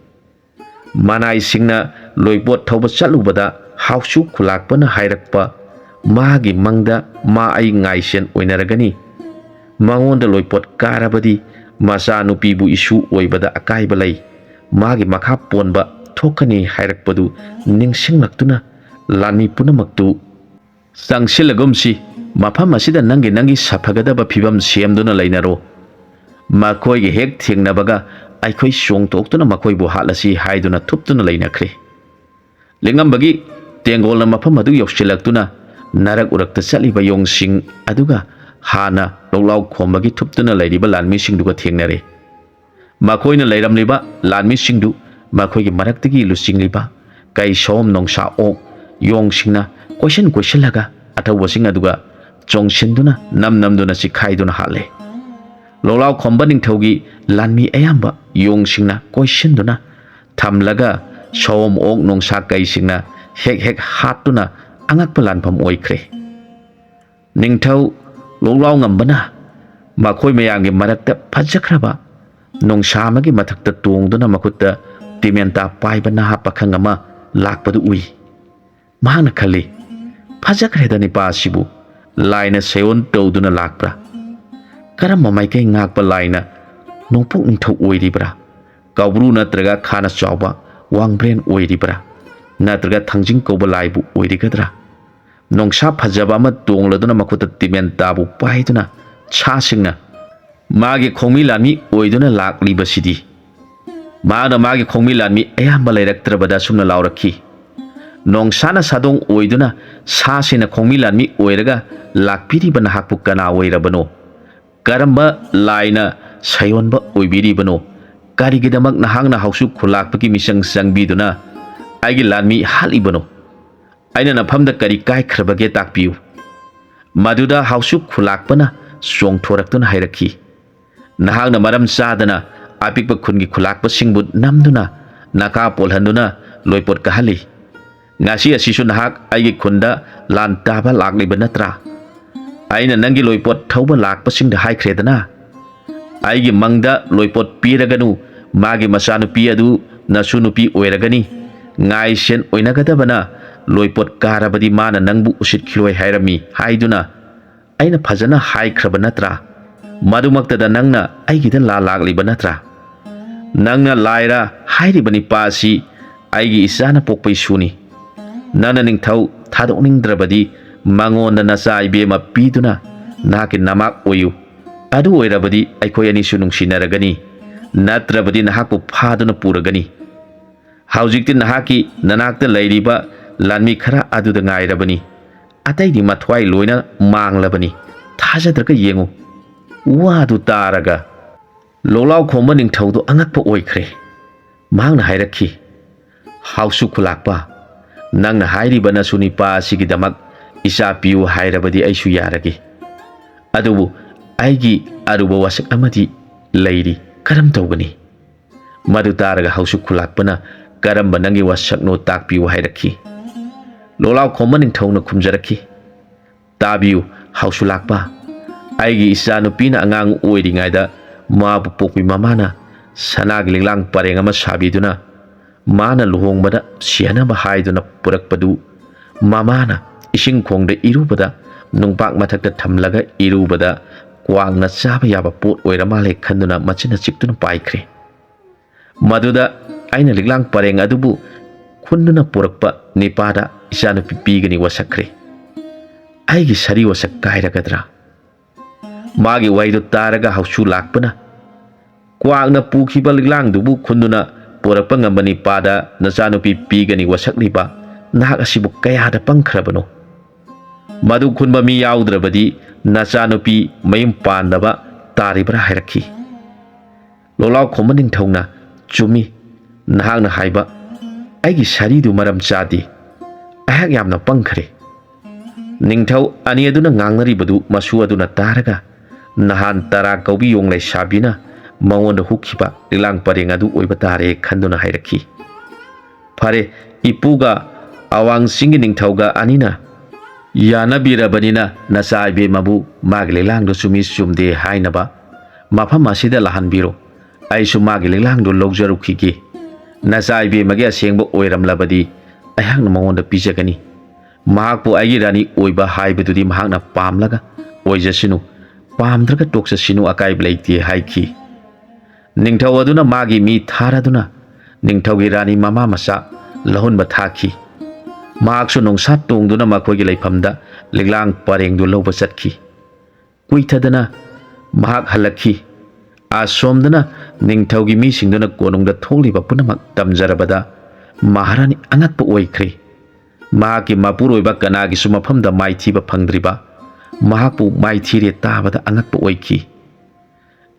"ꯃꯅꯥꯏꯁꯤꯡꯅ ꯂꯣꯏꯄꯣꯠ ꯊꯧꯕ ꯆꯠꯂꯨꯕꯗ ꯍꯥꯎꯁꯨ ꯈꯨꯂꯥꯛꯄꯅ ꯍꯥꯏꯔꯛꯄ, ꯃꯥꯒꯤ ꯃꯪꯗ ꯃꯥ ꯑꯩ ꯉꯥꯏꯁꯦꯟ ꯑꯣꯏꯅꯔꯒꯅꯤ꯫ ꯃꯉꯣꯟꯗ ꯂꯣꯏꯄꯣꯠ ꯀꯥꯔꯕꯗꯤ ꯃꯆꯥꯅꯨꯄꯤꯕꯨ ꯏꯁꯨ ꯑꯣꯏꯕꯗ ꯑꯀꯥꯏꯕ ꯂꯩ, ꯃꯥꯒꯤ ꯃꯈꯥ ꯄꯣꯟꯕ ꯊꯣꯛꯀꯅꯤ" ꯍꯥꯏꯔꯛꯄꯗꯨ ꯅꯤꯡꯁꯤꯡꯂꯛꯇꯨꯅ ꯂꯥꯟꯃꯤ ꯄꯨꯝꯅꯃꯛꯇꯨ ꯆꯪꯁꯤꯜꯂꯒꯨꯝꯁꯤ, ꯃꯐꯝ ꯑꯁꯤꯗ ꯅꯪꯒꯤ ꯅꯪꯒꯤ ꯁꯥꯐꯒꯗꯕ ꯐꯤꯕꯝ ꯁꯦꯝꯗꯨꯅ ꯂꯩꯅꯔꯣ꯫ ꯃꯈꯣꯏꯒ ꯍꯦꯛ ꯊꯦꯡꯅꯕꯒ ꯑꯩꯈꯣꯏ ꯆꯣꯡꯊꯣꯛꯇꯨꯅ ꯃꯈꯣꯏꯕꯨ ꯍꯥꯠꯂꯁꯤ ꯍꯥꯏꯗꯨꯅ ꯊꯨꯞꯇꯨꯅ ꯂꯩꯅꯈ꯭ꯔꯦ꯫ ꯂꯤꯛꯉꯝꯕꯒꯤ ꯇꯦꯡꯒꯣꯜꯅ ꯃꯐꯝ ꯑꯗꯨ ꯌꯧꯁꯤꯜꯂꯛꯇꯨꯅ ꯅꯔꯛ ꯎꯔꯛꯇ ꯆꯠꯂꯤꯕ ꯌꯣꯡꯁꯤꯡ ꯑꯗꯨꯒ ꯍꯥꯟꯅ ꯂꯣꯛꯂꯥꯎ ꯈꯣꯝꯕꯒꯤ ꯊꯨꯞꯇꯨꯅ ꯂꯩꯔꯤꯕ ꯂꯥꯟꯃꯤꯁꯤꯡꯗꯨꯒ ꯊꯦꯡꯅꯔꯦ꯫ ꯃꯈꯣꯏꯅ ꯂꯩꯔꯝꯂꯤꯕ ꯂꯥꯟꯃꯤꯁꯤꯡꯗꯨ ꯃꯈꯣꯏꯒꯤ ꯃꯔꯛꯇꯒꯤ ꯂꯨꯆꯤꯡꯂꯤꯕ ꯀꯩ, ꯁꯑꯣꯝ, ꯅꯣꯡꯁꯥ, ꯑꯣꯛ, ꯌꯣꯡꯁꯤꯡꯅ ꯀꯣꯏꯁꯟ ꯀꯣꯏꯁꯜꯂꯒ ꯑꯊꯧꯕꯁꯤꯡ ꯑꯗꯨꯒ ꯆꯣꯡꯁꯤꯟꯗꯨꯅ ꯅꯝ ꯅꯝꯗꯨꯅ ꯆꯤꯈꯥꯏꯗꯨꯅ ꯍꯥꯠꯂꯦ꯫ ꯂꯣꯛꯂꯥꯎ ꯈꯣꯝꯕ ꯅꯤꯡꯊꯧꯒꯤ ꯂꯥꯟꯃꯤ ꯑꯌꯥꯝꯕ ꯌꯣꯡꯁꯤꯡꯅ ꯀꯣꯏꯁꯤꯟꯗꯨꯅ ꯊꯝꯂꯒ ꯁꯑꯣꯝ, ꯑꯣꯛ, ꯅꯣꯡꯁꯥ, ꯀꯩꯁꯤꯡꯅ ꯍꯦꯛ ꯍꯦꯛ ꯍꯥꯠꯇꯨꯅ ꯑꯉꯛꯄ ꯂꯥꯟꯐꯝ ꯑꯣꯏꯈ꯭ꯔꯦ꯫ ꯅꯤꯡꯊꯧ ꯂꯣꯛꯂꯥꯎ ꯉꯝꯕꯅ ꯃꯈꯣꯏ ꯃꯌꯥꯝꯒꯤ ꯃꯔꯛꯇ ꯐꯖꯈ꯭ꯔꯕ ꯅꯣꯡꯁꯥ ꯑꯃꯒꯤ ꯃꯊꯛꯇ ꯇꯣꯡꯗꯨꯅ ꯃꯈꯨꯠꯇ ꯇꯤꯃꯦꯟꯇꯥ ꯄꯥꯏꯕ ꯅꯍꯥ ꯄꯥꯈꯪ ꯑꯃ ꯂꯥꯛꯄꯗꯨ ꯎꯏ꯫ ꯃꯍꯥꯛꯅ ꯈꯜꯂꯤ, "ꯐꯖꯈ꯭ꯔꯦꯗ ꯅꯤꯄꯥ ꯑꯁꯤꯕꯨ, ꯂꯥꯏꯅ ꯁꯩꯑꯣꯟ ꯇꯧꯗꯨꯅ ꯂꯥꯛꯄ꯭ꯔꯥ? ꯀꯔꯝꯕ ꯃꯥꯏꯀꯩ ꯉꯥꯛꯄ ꯂꯥꯏꯅ ꯅꯣꯡꯄꯣꯛ ꯅꯤꯡꯊꯧ ꯑꯣꯏꯔꯤꯕ꯭ꯔꯥ? ꯀꯧꯕ꯭ꯔꯨ ꯅꯠꯇ꯭ꯔꯒ ꯈꯥꯅ ꯆꯥꯎꯕ ꯋꯥꯡꯕ꯭ꯔꯦꯟ ꯑꯣꯏꯔꯤꯕ꯭ꯔꯥ? ꯅꯠꯇ꯭ꯔꯒ ꯊꯥꯡꯖꯤꯡ ꯀꯧꯕ ꯂꯥꯏꯕꯨ ꯑꯣꯏꯔꯤꯒꯗ꯭ꯔꯥ?" ꯅꯣꯡꯁꯥ ꯐꯖꯕ ꯑꯃ ꯇꯣꯡꯂꯗꯨꯅ ꯃꯈꯨꯠꯇ ꯇꯤꯃꯦꯟꯇꯥꯕꯨ ꯄꯥꯏꯗꯨꯅ ꯁꯥꯁꯤꯡꯅ ꯃꯥꯒꯤ ꯈꯣꯡꯃꯤ ꯂꯥꯟꯃꯤ ꯑꯣꯏꯗꯨꯅ ꯂꯥꯛꯂꯤꯕꯁꯤꯗꯤ꯫ ꯃꯍꯥꯛꯅ ꯃꯥꯒꯤ ꯈꯣꯡꯃꯤ ꯂꯥꯟꯃꯤ ꯑꯌꯥꯝꯕ ꯂꯩꯔꯛꯇ꯭ꯔꯕꯗ ꯑꯁꯨꯝꯅ ꯂꯥꯎꯔꯛꯈꯤ, "ꯅꯣꯡꯁꯥꯅ ꯁꯥꯗꯣꯡ ꯑꯣꯏꯗꯨꯅ ꯁꯥꯁꯤꯡꯅ ꯈꯣꯡꯃꯤ ꯂꯥꯟꯃꯤ ꯑꯣꯏꯔꯒ ꯂꯥꯛꯄꯤꯔꯤꯕ ꯅꯍꯥꯛꯄꯨ ꯀꯅꯥ ꯑꯣꯏꯔꯕꯅꯣ? ꯀꯔꯝꯕ ꯂꯥꯏꯅ ꯁꯩꯌꯣꯟꯕ ꯑꯣꯏꯕꯤꯔꯤꯕꯅꯣ? ꯀꯔꯤꯒꯤꯗꯃꯛ ꯅꯍꯥꯛꯅ ꯍꯧꯁꯨ ꯈꯨꯂꯥꯛꯄꯒꯤ ꯃꯤꯁꯪ ꯆꯪꯕꯤꯗꯨꯅ ꯑꯩꯒꯤ ꯂꯥꯟꯃꯤ ꯍꯥꯠꯂꯤꯕꯅꯣ? ꯑꯩꯅ ꯅꯐꯝꯗ ꯀꯔꯤ ꯀꯥꯏꯈ꯭ꯔꯕꯒꯦ ꯇꯥꯛꯄꯤꯌꯨ?" ꯃꯗꯨꯗ ꯍꯥꯎꯁꯨ ꯈꯨꯂꯥꯛꯄꯅ ꯆꯣꯡꯊꯣꯔꯛꯇꯨꯅ ꯍꯥꯏꯔꯛꯈꯤ, "ꯅꯍꯥꯛꯅ ꯃꯔꯝ ꯆꯥꯗꯅ ꯑꯄꯤꯛꯄ ꯈꯨꯟꯒꯤ ꯈꯨꯂꯥꯛꯄꯁꯤꯡꯕꯨ ꯅꯝꯗꯨꯅ ꯅꯀꯥ ꯄꯣꯜꯍꯟꯗꯨꯅ ꯂꯣꯏꯄꯣꯠ ꯀꯥꯍꯜꯂꯤ꯫ ꯉꯁꯤ ꯑꯁꯤꯁꯨ ꯅꯍꯥꯛ ꯑꯩꯒꯤ ꯈꯨꯟꯗ ꯂꯥꯟ ꯇꯥꯕ ꯂꯥꯛꯂꯤꯕ ꯅꯠꯇ꯭ꯔꯥ? ꯑꯩꯅ ꯅꯪꯒꯤ ꯂꯣꯏꯄꯣꯠ ꯊꯧꯕ ꯂꯥꯛꯄꯁꯤꯡꯗ ꯍꯥꯏꯈ꯭ꯔꯦꯗꯅ, ꯑꯩꯒꯤ ꯃꯪꯗ ꯂꯣꯏꯄꯣꯠ ꯄꯤꯔꯒꯅꯨ, ꯃꯥꯒꯤ ꯃꯆꯥꯅꯨꯄꯤ ꯑꯗꯨ ꯅꯁꯨ ꯅꯨꯄꯤ ꯑꯣꯏꯔꯒꯅꯤ꯫ ꯉꯥꯏꯁꯦꯟ ꯑꯣꯏꯅꯒꯗꯕꯅ ꯂꯣꯏꯄꯣꯠ ꯀꯥꯔꯕꯗꯤ ꯃꯥꯅ ꯅꯪꯕꯨ ꯎꯁꯤꯠꯈꯤꯔꯣꯏ ꯍꯥꯏꯔꯝꯃꯤ ꯍꯥꯏꯗꯨꯅ ꯑꯩꯅ ꯐꯖꯅ ꯍꯥꯏꯈ꯭ꯔꯕ ꯅꯠꯇ꯭ꯔꯥ? ꯃꯗꯨꯃꯛꯇꯗ ꯅꯪꯅ ꯑꯩꯒꯤꯗ ꯂꯥ ꯂꯥꯛꯂꯤꯕ ꯅꯠꯇ꯭ꯔꯥ? ꯅꯪꯅ ꯂꯥꯏꯔ ꯍꯥꯏꯔꯤꯕ ꯅꯤꯄꯥ ꯑꯁꯤ ꯑꯩꯒꯤ ꯏꯆꯥꯅ ꯄꯣꯛꯄ ꯏꯁꯨꯅꯤ꯫ ꯅꯪꯅ ꯅꯤꯡꯊꯧ ꯊꯥꯗꯣꯛꯅꯤꯡꯗ꯭ꯔꯕꯗꯤ ꯃꯉꯣꯟꯗ ꯅꯆꯥ ꯏꯕꯦꯝꯃ ꯄꯤꯗꯨꯅ ꯅꯍꯥꯛꯀꯤ ꯅꯃꯥꯛ ꯑꯣꯏꯌꯨ꯫ ꯑꯗꯨ ꯑꯣꯏꯔꯕꯗꯤ ꯑꯩꯈꯣꯏ ꯑꯅꯤꯁꯨ ꯅꯨꯡꯁꯤꯅꯔꯒꯅꯤ, ꯅꯠꯇ꯭ꯔꯕꯗꯤ ꯅꯍꯥꯛꯄꯨ ꯐꯥꯗꯨꯅ ꯄꯨꯔꯒꯅꯤ꯫ ꯍꯧꯖꯤꯛꯇꯤ ꯅꯍꯥꯛꯀꯤ ꯅꯅꯥꯛꯇ ꯂꯩꯔꯤꯕ ꯂꯥꯟꯃꯤ ꯈꯔ ꯑꯗꯨꯗ ꯉꯥꯏꯔꯕꯅꯤ, ꯑꯇꯩꯗꯤ ꯃꯊ꯭ꯋꯥꯏ ꯂꯣꯏꯅ ꯃꯥꯡꯂꯕꯅꯤ꯫ ꯊꯥꯖꯗ꯭ꯔꯒ ꯌꯦꯡꯉꯨ꯫" ꯋꯥꯗꯨ ꯇꯥꯔꯒ ꯂꯣꯂꯥꯎ ꯈꯣꯝꯕ ꯅꯤꯡꯊꯧꯗꯨ ꯑꯉꯛꯄ ꯑꯣꯏꯈ꯭ꯔꯦ꯫ ꯃꯍꯥꯛꯅ ꯍꯥꯏꯔꯛꯈꯤ, "ꯍꯥꯎꯁꯨ ꯈꯨꯂꯥꯛꯄ, ꯅꯪꯅ ꯍꯥꯏꯔꯤꯕ ꯅꯁꯨ ꯅꯤꯄꯥ ꯑꯁꯤꯒꯤꯗꯃꯛ ꯏꯆꯥ ꯄꯤꯌꯨ ꯍꯥꯏꯔꯕꯗꯤ ꯑꯩꯁꯨ ꯌꯥꯔꯒꯦ꯫ ꯑꯗꯨꯕꯨ ꯑꯩꯒꯤ ꯑꯔꯨꯕ ꯋꯥꯁꯛ ꯑꯃꯗꯤ ꯂꯩꯔꯤ, ꯀꯔꯝ ꯇꯧꯒꯅꯤ?" ꯃꯗꯨ ꯇꯥꯔꯒ ꯍꯥꯎꯁꯨ ꯈꯨꯂꯥꯛꯄꯅ, "ꯀꯔꯝꯕ ꯅꯪꯒꯤ ꯋꯥꯁꯛꯅꯣ ꯇꯥꯛꯄꯤꯌꯨ?" ꯍꯥꯏꯔꯛꯈꯤ꯫ ꯂꯣꯂꯥꯎ ꯈꯣꯝꯕ ꯅꯤꯡꯊꯧꯅ ꯈꯨꯝꯖꯔꯛꯈꯤ, "ꯇꯥꯕꯤꯌꯨ, ꯍꯥꯎꯁꯨ ꯂꯥꯛꯄ꯫ ꯑꯩꯒꯤ ꯏꯆꯥꯅꯨꯄꯤꯅ ꯑꯉꯥꯡ ꯑꯣꯏꯔꯤꯉꯩꯗ ꯃꯥꯕꯨ ꯄꯣꯛꯄꯤ ꯃꯃꯥꯅ ꯁꯅꯥꯒꯤ ꯂꯤꯛꯂꯥꯡ ꯄꯔꯦꯡ ꯑꯃ ꯁꯥꯕꯤꯗꯨꯅ ꯃꯥꯅ ꯂꯨꯍꯣꯡꯕꯗ ꯁꯤꯍꯟꯅꯕ ꯍꯥꯏꯗꯨꯅ ꯄꯨꯔꯛꯄꯗꯨ ꯃꯃꯥꯅ ꯏꯁꯤꯡ ꯈꯣꯡꯗ ꯏꯔꯨꯕꯗ ꯅꯨꯡꯄꯥꯛ ꯃꯊꯛꯇ ꯊꯝꯂꯒ ꯏꯔꯨꯕꯗ ꯀ꯭ꯋꯥꯛꯅ ꯆꯥꯕ ꯌꯥꯕ ꯄꯣꯠ ꯑꯣꯏꯔ ꯃꯥꯜꯂꯦ ꯈꯟꯗꯨꯅ ꯃꯆꯤꯟꯅ ꯆꯤꯛꯇꯨꯅ ꯄꯥꯏꯈ꯭ꯔꯦ꯫ ꯃꯗꯨꯗ ꯑꯩꯅ ꯂꯤꯛꯂꯥꯡ ꯄꯔꯦꯡ ꯑꯗꯨꯕꯨ ꯈꯨꯟꯗꯨꯅ ꯄꯨꯔꯛꯄ ꯅꯤꯄꯥꯗ ꯏꯆꯥꯅꯨꯄꯤ ꯄꯤꯒꯅꯤ ꯋꯥꯁꯛꯈ꯭ꯔꯦ꯫ ꯑꯩꯒꯤ ꯁꯔꯤ ꯋꯥꯁꯛ ꯀꯥꯏꯔꯒꯗ꯭ꯔꯥ?" ꯃꯥꯒꯤ ꯋꯥꯍꯩꯗꯨ ꯇꯥꯔꯒ ꯍꯥꯎꯁꯨ ꯂꯥꯛꯄꯅ, "ꯀ꯭ꯋꯥꯛꯅ ꯄꯨꯈꯤꯕ ꯂꯤꯛꯂꯥꯡꯗꯨꯕꯨ ꯈꯨꯟꯗꯨꯅ ꯄꯨꯔꯛꯄ ꯉꯝꯕ ꯅꯤꯄꯥꯗ ꯅꯆꯥꯅꯨꯄꯤ ꯄꯤꯒꯅꯤ ꯋꯥꯁꯛꯂꯤꯕ ꯅꯍꯥꯛ ꯑꯁꯤꯕꯨ ꯀꯌꯥꯗ ꯄꯪꯈ꯭ꯔꯕꯅꯣ? ꯃꯗꯨ ꯈꯨꯟꯕ ꯃꯤ ꯌꯥꯎꯗ꯭ꯔꯕꯗꯤ ꯅꯆꯥꯅꯨꯄꯤ ꯃꯌꯨꯝ ꯄꯥꯟꯗꯕ ꯇꯥꯔꯤꯕ꯭ꯔꯥ?" ꯍꯥꯏꯔꯛꯈꯤ꯫ ꯂꯣꯂꯥꯎ ꯈꯣꯝꯕ ꯅꯤꯡꯊꯧꯅ, "ꯆꯨꯝꯃꯤ, ꯅꯍꯥꯛꯅ ꯍꯥꯏꯕ, ꯑꯩꯒꯤ ꯁꯥꯔꯤꯗꯨ ꯃꯔꯝ ꯆꯥꯗꯦ꯫ ꯑꯩꯍꯥꯛ ꯌꯥꯝꯅ ꯄꯪꯈ꯭ꯔꯦ꯫" ꯅꯤꯡꯊꯧ ꯑꯅꯤ ꯑꯗꯨꯅ ꯉꯥꯡꯅꯔꯤꯕꯗꯨ ꯃꯁꯨ ꯑꯗꯨꯅ ꯇꯥꯔꯒ, ꯅꯍꯥꯟ ꯇꯔꯥ ꯀꯧꯕꯤ ꯌꯣꯡ ꯂꯩꯁꯥꯕꯤꯅ ꯃꯉꯣꯟꯗ ꯍꯨꯛꯈꯤꯕ ꯂꯤꯛꯂꯥꯡ ꯄꯔꯦꯡ ꯑꯗꯨ ꯑꯣꯏꯕ ꯇꯥꯔꯦ ꯈꯟꯗꯨꯅ ꯍꯥꯏꯔꯛꯈꯤ꯫ "ꯐꯔꯦ, ꯏꯄꯨꯒ ꯑꯋꯥꯡ ꯆꯤꯡꯒꯤ ꯅꯤꯡꯊꯧꯒ ꯑꯅꯤꯅ ꯌꯥꯅꯕꯤꯔꯕꯅꯤꯅ ꯅꯆꯥ ꯏꯕꯦꯝꯃꯕꯨ ꯃꯥꯒꯤ ꯂꯤꯛꯂꯥꯡꯗꯨ ꯆꯨꯝꯃꯤ ꯆꯨꯝꯗꯦ ꯍꯥꯏꯅꯕ ꯃꯐꯝ ꯑꯁꯤꯗ ꯂꯥꯛꯍꯟꯕꯤꯔꯣ꯫ ꯑꯩꯁꯨ ꯃꯥꯒꯤ ꯂꯤꯛꯂꯥꯡꯗꯨ ꯂꯧꯖꯔꯨꯈꯤꯒꯦ꯫ ꯅꯆꯥ ꯏꯕꯦꯝꯃꯒꯤ ꯑꯁꯦꯡꯕ ꯑꯣꯏꯔꯝꯂꯕꯗꯤ ꯑꯩꯍꯥꯛꯅ ꯃꯉꯣꯟꯗ ꯄꯤꯖꯒꯅꯤ꯫ ꯃꯍꯥꯛꯄꯨ ꯑꯩꯒꯤ ꯔꯥꯅꯤ ꯑꯣꯏꯕ ꯍꯥꯏꯕꯗꯨꯗꯤ ꯃꯍꯥꯛꯅ ꯄꯥꯝꯂꯒ ꯑꯣꯏꯖꯁꯅꯨ, ꯄꯥꯝꯗ꯭ꯔꯒ ꯇꯣꯛꯆꯁꯅꯨ, ꯑꯀꯥꯏꯕ ꯂꯩꯇꯦ" ꯍꯥꯏꯈꯤ꯫ ꯅꯤꯡꯊꯧ ꯑꯗꯨꯅ ꯃꯥꯒꯤ ꯃꯤ ꯊꯥꯔꯗꯨꯅ ꯅꯤꯡꯊꯧꯒꯤ ꯔꯥꯅꯤ ꯃꯃꯥ ꯃꯆꯥ ꯂꯧꯍꯟꯕ ꯊꯥꯈꯤ꯫ ꯃꯍꯥꯛꯁꯨ ꯅꯣꯡꯁꯥ ꯇꯣꯡꯗꯨꯅ ꯃꯈꯣꯏꯒꯤ ꯂꯩꯐꯝꯗ ꯂꯤꯛꯂꯥꯡ ꯄꯔꯦꯡꯗꯨ ꯂꯧꯕ ꯆꯠꯈꯤ꯫ ꯀꯨꯏꯊꯗꯅ ꯃꯍꯥꯛ ꯍꯜꯂꯛꯈꯤ꯫ ꯑꯁꯣꯝꯗꯅ ꯅꯤꯡꯊꯧꯒꯤ ꯃꯤꯁꯤꯡꯗꯨꯅ ꯀꯣꯅꯨꯡꯗ ꯊꯣꯛꯂꯤꯕ ꯄꯨꯝꯅꯃꯛ ꯇꯝꯖꯔꯕꯗ ꯃꯍꯥꯔꯥꯅꯤ ꯑꯉꯛꯄ ꯑꯣꯏꯈ꯭ꯔꯦ꯫ ꯃꯍꯥꯛꯀꯤ ꯃꯄꯨꯔꯣꯏꯕ ꯀꯅꯥꯒꯤꯁꯨ ꯃꯐꯝꯗ ꯃꯥꯏꯊꯤꯕ ꯐꯪꯗ꯭ꯔꯤꯕ ꯃꯍꯥꯛꯄꯨ ꯃꯥꯏꯊꯤꯔꯦ ꯇꯥꯕꯗ ꯑꯉꯛꯄ ꯑꯣꯏꯈꯤ꯫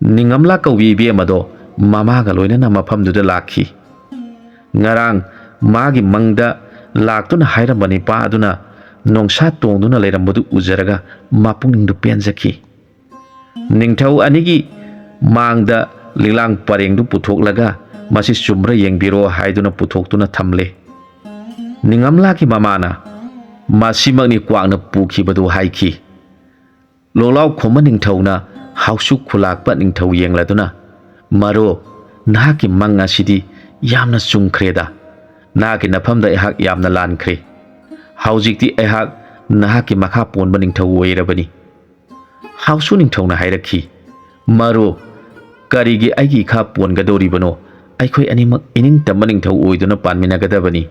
ꯅꯤꯡꯉꯝꯂꯥ ꯀꯧꯕꯤ ꯏꯕꯦꯝ ꯑꯗꯣ ꯃꯃꯥꯒ ꯂꯣꯏꯅꯅ ꯃꯐꯝꯗꯨꯗ ꯂꯥꯛꯈꯤ꯫ ꯉꯔꯥꯡ ꯃꯥꯒꯤ ꯃꯪꯗ ꯂꯥꯛꯇꯨꯅ ꯍꯥꯏꯔꯝꯕ ꯅꯤꯄꯥ ꯑꯗꯨꯅ ꯅꯣꯡꯁꯥ ꯇꯣꯡꯗꯨꯅ ꯂꯩꯔꯝꯕꯗꯨ ꯎꯖꯔꯒ ꯃꯄꯨꯛꯅꯤꯡꯗꯨ ꯄꯦꯟꯖꯈꯤ꯫ ꯅꯤꯡꯊꯧ ꯑꯅꯤꯒꯤ ꯃꯥꯡꯗ ꯂꯤꯛꯂꯥꯡ ꯄꯔꯦꯡꯗꯨ ꯄꯨꯊꯣꯛꯂꯒ ꯃꯁꯤ ꯆꯨꯝꯕ꯭ꯔꯥ ꯌꯦꯡꯕꯤꯔꯣ ꯍꯥꯏꯗꯨꯅ ꯄꯨꯊꯣꯛꯇꯨꯅ ꯊꯝꯂꯦ꯫ ꯅꯤꯡꯉꯝꯂꯥꯒꯤ ꯃꯃꯥꯅ ꯃꯁꯤꯃꯛꯅꯤ ꯀ꯭ꯋꯥꯛꯅ ꯄꯨꯈꯤꯕꯗꯨ ꯍꯥꯏꯈꯤ꯫ ꯂꯣꯛꯂꯥꯎ ꯈꯣꯝꯕ ꯅꯤꯡꯊꯧꯅ ꯍꯥꯎꯁꯨ ꯈꯨꯂꯥꯛꯄ ꯅꯤꯡꯊꯧ ꯌꯦꯡꯂꯗꯨꯅ, "ꯃꯔꯨꯞ, ꯅꯍꯥꯛꯀꯤ ꯃꯪ ꯑꯁꯤꯗꯤ ꯌꯥꯝꯅ ꯆꯨꯝꯈ꯭ꯔꯦꯗ꯫ ꯅꯍꯥꯛꯀꯤ ꯅꯐꯝꯗ ꯑꯩꯍꯥꯛ ꯌꯥꯝꯅ ꯂꯥꯟꯈ꯭ꯔꯦ꯫ ꯍꯧꯖꯤꯛꯇꯤ ꯑꯩꯍꯥꯛ ꯅꯍꯥꯛꯀꯤ ꯃꯈꯥ ꯄꯣꯟꯕ ꯅꯤꯡꯊꯧ ꯑꯣꯏꯔꯕꯅꯤ꯫" ꯍꯥꯎꯁꯨ ꯅꯤꯡꯊꯧꯅ ꯍꯥꯏꯔꯛꯈꯤ, "ꯃꯔꯨꯞ, ꯀꯔꯤꯒꯤ ꯑꯩꯒꯤ ꯏꯈꯥ ꯄꯣꯟꯒꯗꯧꯔꯤꯕꯅꯣ? ꯑꯩꯈꯣꯏ ꯑꯅꯤꯃꯛ ꯏꯅꯤꯡꯇꯝꯕ ꯅꯤꯡꯊꯧ ꯑꯣꯏꯗꯨꯅ ꯄꯥꯟꯃꯤꯟꯅꯒꯗꯕꯅꯤ꯫"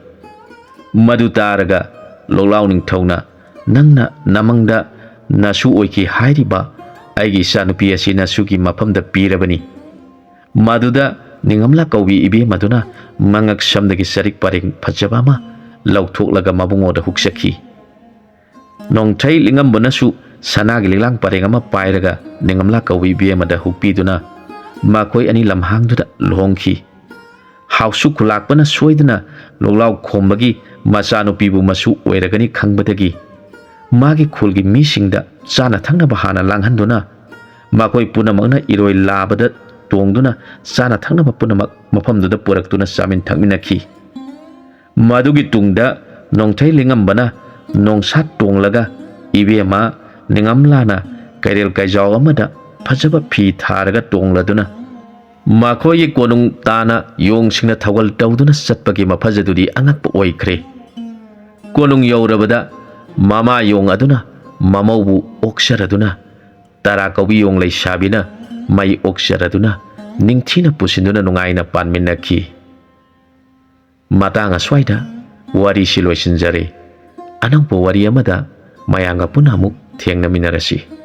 ꯃꯗꯨ ꯇꯥꯔꯒ ꯂꯣꯛꯂꯥꯎ ꯅꯤꯡꯊꯧꯅ, "ꯅꯪꯅ ꯅꯃꯪꯗ ꯅꯁꯨ ꯑꯣꯏꯈꯤ ꯍꯥꯏꯔꯤꯕ ꯑꯩꯒꯤ ꯏꯆꯥꯅꯨꯄꯤ ꯑꯁꯤ ꯅꯁꯨꯒꯤ ꯃꯐꯝꯗ ꯄꯤꯔꯕꯅꯤ꯫" ꯃꯗꯨꯗ ꯅꯤꯡꯉꯝꯂꯥ ꯀꯧꯕꯤ ꯏꯕꯦꯝ ꯑꯗꯨꯅ ꯃꯉꯛ ꯁꯝꯗꯒꯤ ꯆꯔꯤꯛ ꯄꯔꯦꯡ ꯐꯖꯕ ꯑꯃ ꯂꯧꯊꯣꯛꯂꯒ ꯃꯕꯨꯡꯉꯣꯗ ꯍꯨꯛꯆꯈꯤ꯫ ꯅꯣꯡꯊ꯭ꯔꯩ ꯂꯤꯡꯉꯝꯕꯅꯁꯨ ꯁꯅꯥꯒꯤ ꯂꯤꯛꯂꯥꯡ ꯄꯔꯦꯡ ꯑꯃ ꯄꯥꯏꯔꯒ ꯅꯤꯡꯉꯝꯂꯥ ꯀꯧꯕꯤ ꯏꯕꯦꯝ ꯑꯗ ꯍꯨꯛꯄꯤꯗꯨꯅ ꯃꯈꯣꯏ ꯑꯅꯤ ꯂꯝꯍꯥꯡꯗꯨꯗ ꯂꯨꯍꯣꯡꯈꯤ꯫ ꯍꯥꯎꯁꯨ ꯈꯨꯂꯥꯛꯄꯅ ꯁꯣꯏꯗꯅ ꯂꯣꯛꯂꯥꯎ ꯈꯣꯝꯕꯒꯤ ꯃꯆꯥꯅꯨꯄꯤꯕꯨ ꯃꯁꯨ ꯑꯣꯏꯔꯒꯅꯤ ꯈꯪꯕꯗꯒꯤ ꯃꯥꯒꯤ ꯈꯨꯜꯒꯤ ꯃꯤꯁꯤꯡꯗ ꯆꯥꯅ ꯊꯛꯅꯕ ꯍꯥꯟꯅ ꯂꯥꯡꯍꯟꯗꯨꯅ ꯃꯈꯣꯏ ꯄꯨꯝꯅꯃꯛꯅ ꯏꯔꯣꯏ ꯂꯥꯕꯗ ꯇꯣꯡꯗꯨꯅ ꯆꯥꯅ ꯊꯛꯅꯕ ꯄꯨꯝꯅꯃꯛ ꯃꯐꯝꯗꯨꯗ ꯄꯨꯔꯛꯇꯨꯅ ꯆꯥꯃꯤꯟ ꯊꯛꯃꯤꯟꯅꯈꯤ꯫ ꯃꯗꯨꯒꯤ ꯇꯨꯡꯗ ꯅꯣꯡꯊꯩ ꯂꯤꯡꯉꯝꯕꯅ ꯅꯣꯡꯁꯥ ꯇꯣꯡꯂꯒ ꯏꯕꯦꯝꯃ ꯅꯤꯡꯉꯝꯂꯥꯅ ꯀꯩꯔꯦꯜ ꯀꯩꯖꯥꯎ ꯑꯃꯗ ꯐꯖꯕ ꯐꯤ ꯊꯥꯔꯒ ꯇꯣꯡꯂꯗꯨꯅ ꯃꯈꯣꯏꯒꯤ ꯀꯣꯅꯨꯡ ꯇꯥꯅ ꯌꯣꯡꯁꯤꯡꯅ ꯊꯧꯒꯜ ꯇꯧꯗꯨꯅ ꯆꯠꯄꯒꯤ ꯃꯐꯖꯗꯨꯗꯤ ꯑꯉꯛꯄ ꯑꯣꯏꯈ꯭ꯔꯦ꯫ ꯀꯣꯅꯨꯡ ꯌꯧꯔꯕꯗ ꯃꯃꯥ ꯌꯣꯡ ꯑꯗꯨꯅ ꯃꯃꯧꯕꯨ ꯑꯣꯛꯆꯔꯗꯨꯅ, ꯇꯔꯥ ꯀꯧꯕꯤ ꯌꯣꯡ ꯂꯩꯁꯥꯕꯤꯅ ꯃꯩ ꯑꯣꯛꯆꯔꯗꯨꯅ ꯅꯤꯡꯊꯤꯅ ꯄꯨꯁꯤꯟꯗꯨꯅ ꯅꯨꯡꯉꯥꯏꯅ ꯄꯥꯟꯃꯤꯟꯅꯈꯤ꯫ ꯃꯇꯥꯡ ꯑꯁ꯭ꯋꯥꯏꯗ ꯋꯥꯔꯤꯁꯤ ꯂꯣꯏꯁꯤꯟꯖꯔꯦ꯫ ꯑꯅꯧꯕ ꯋꯥꯔꯤ ꯑꯃꯗ ꯃꯌꯥꯝꯒ ꯄꯨꯟꯅ ꯑꯃꯨꯛ ꯊꯦꯡꯅꯃꯤꯟꯅꯔꯁꯤ꯫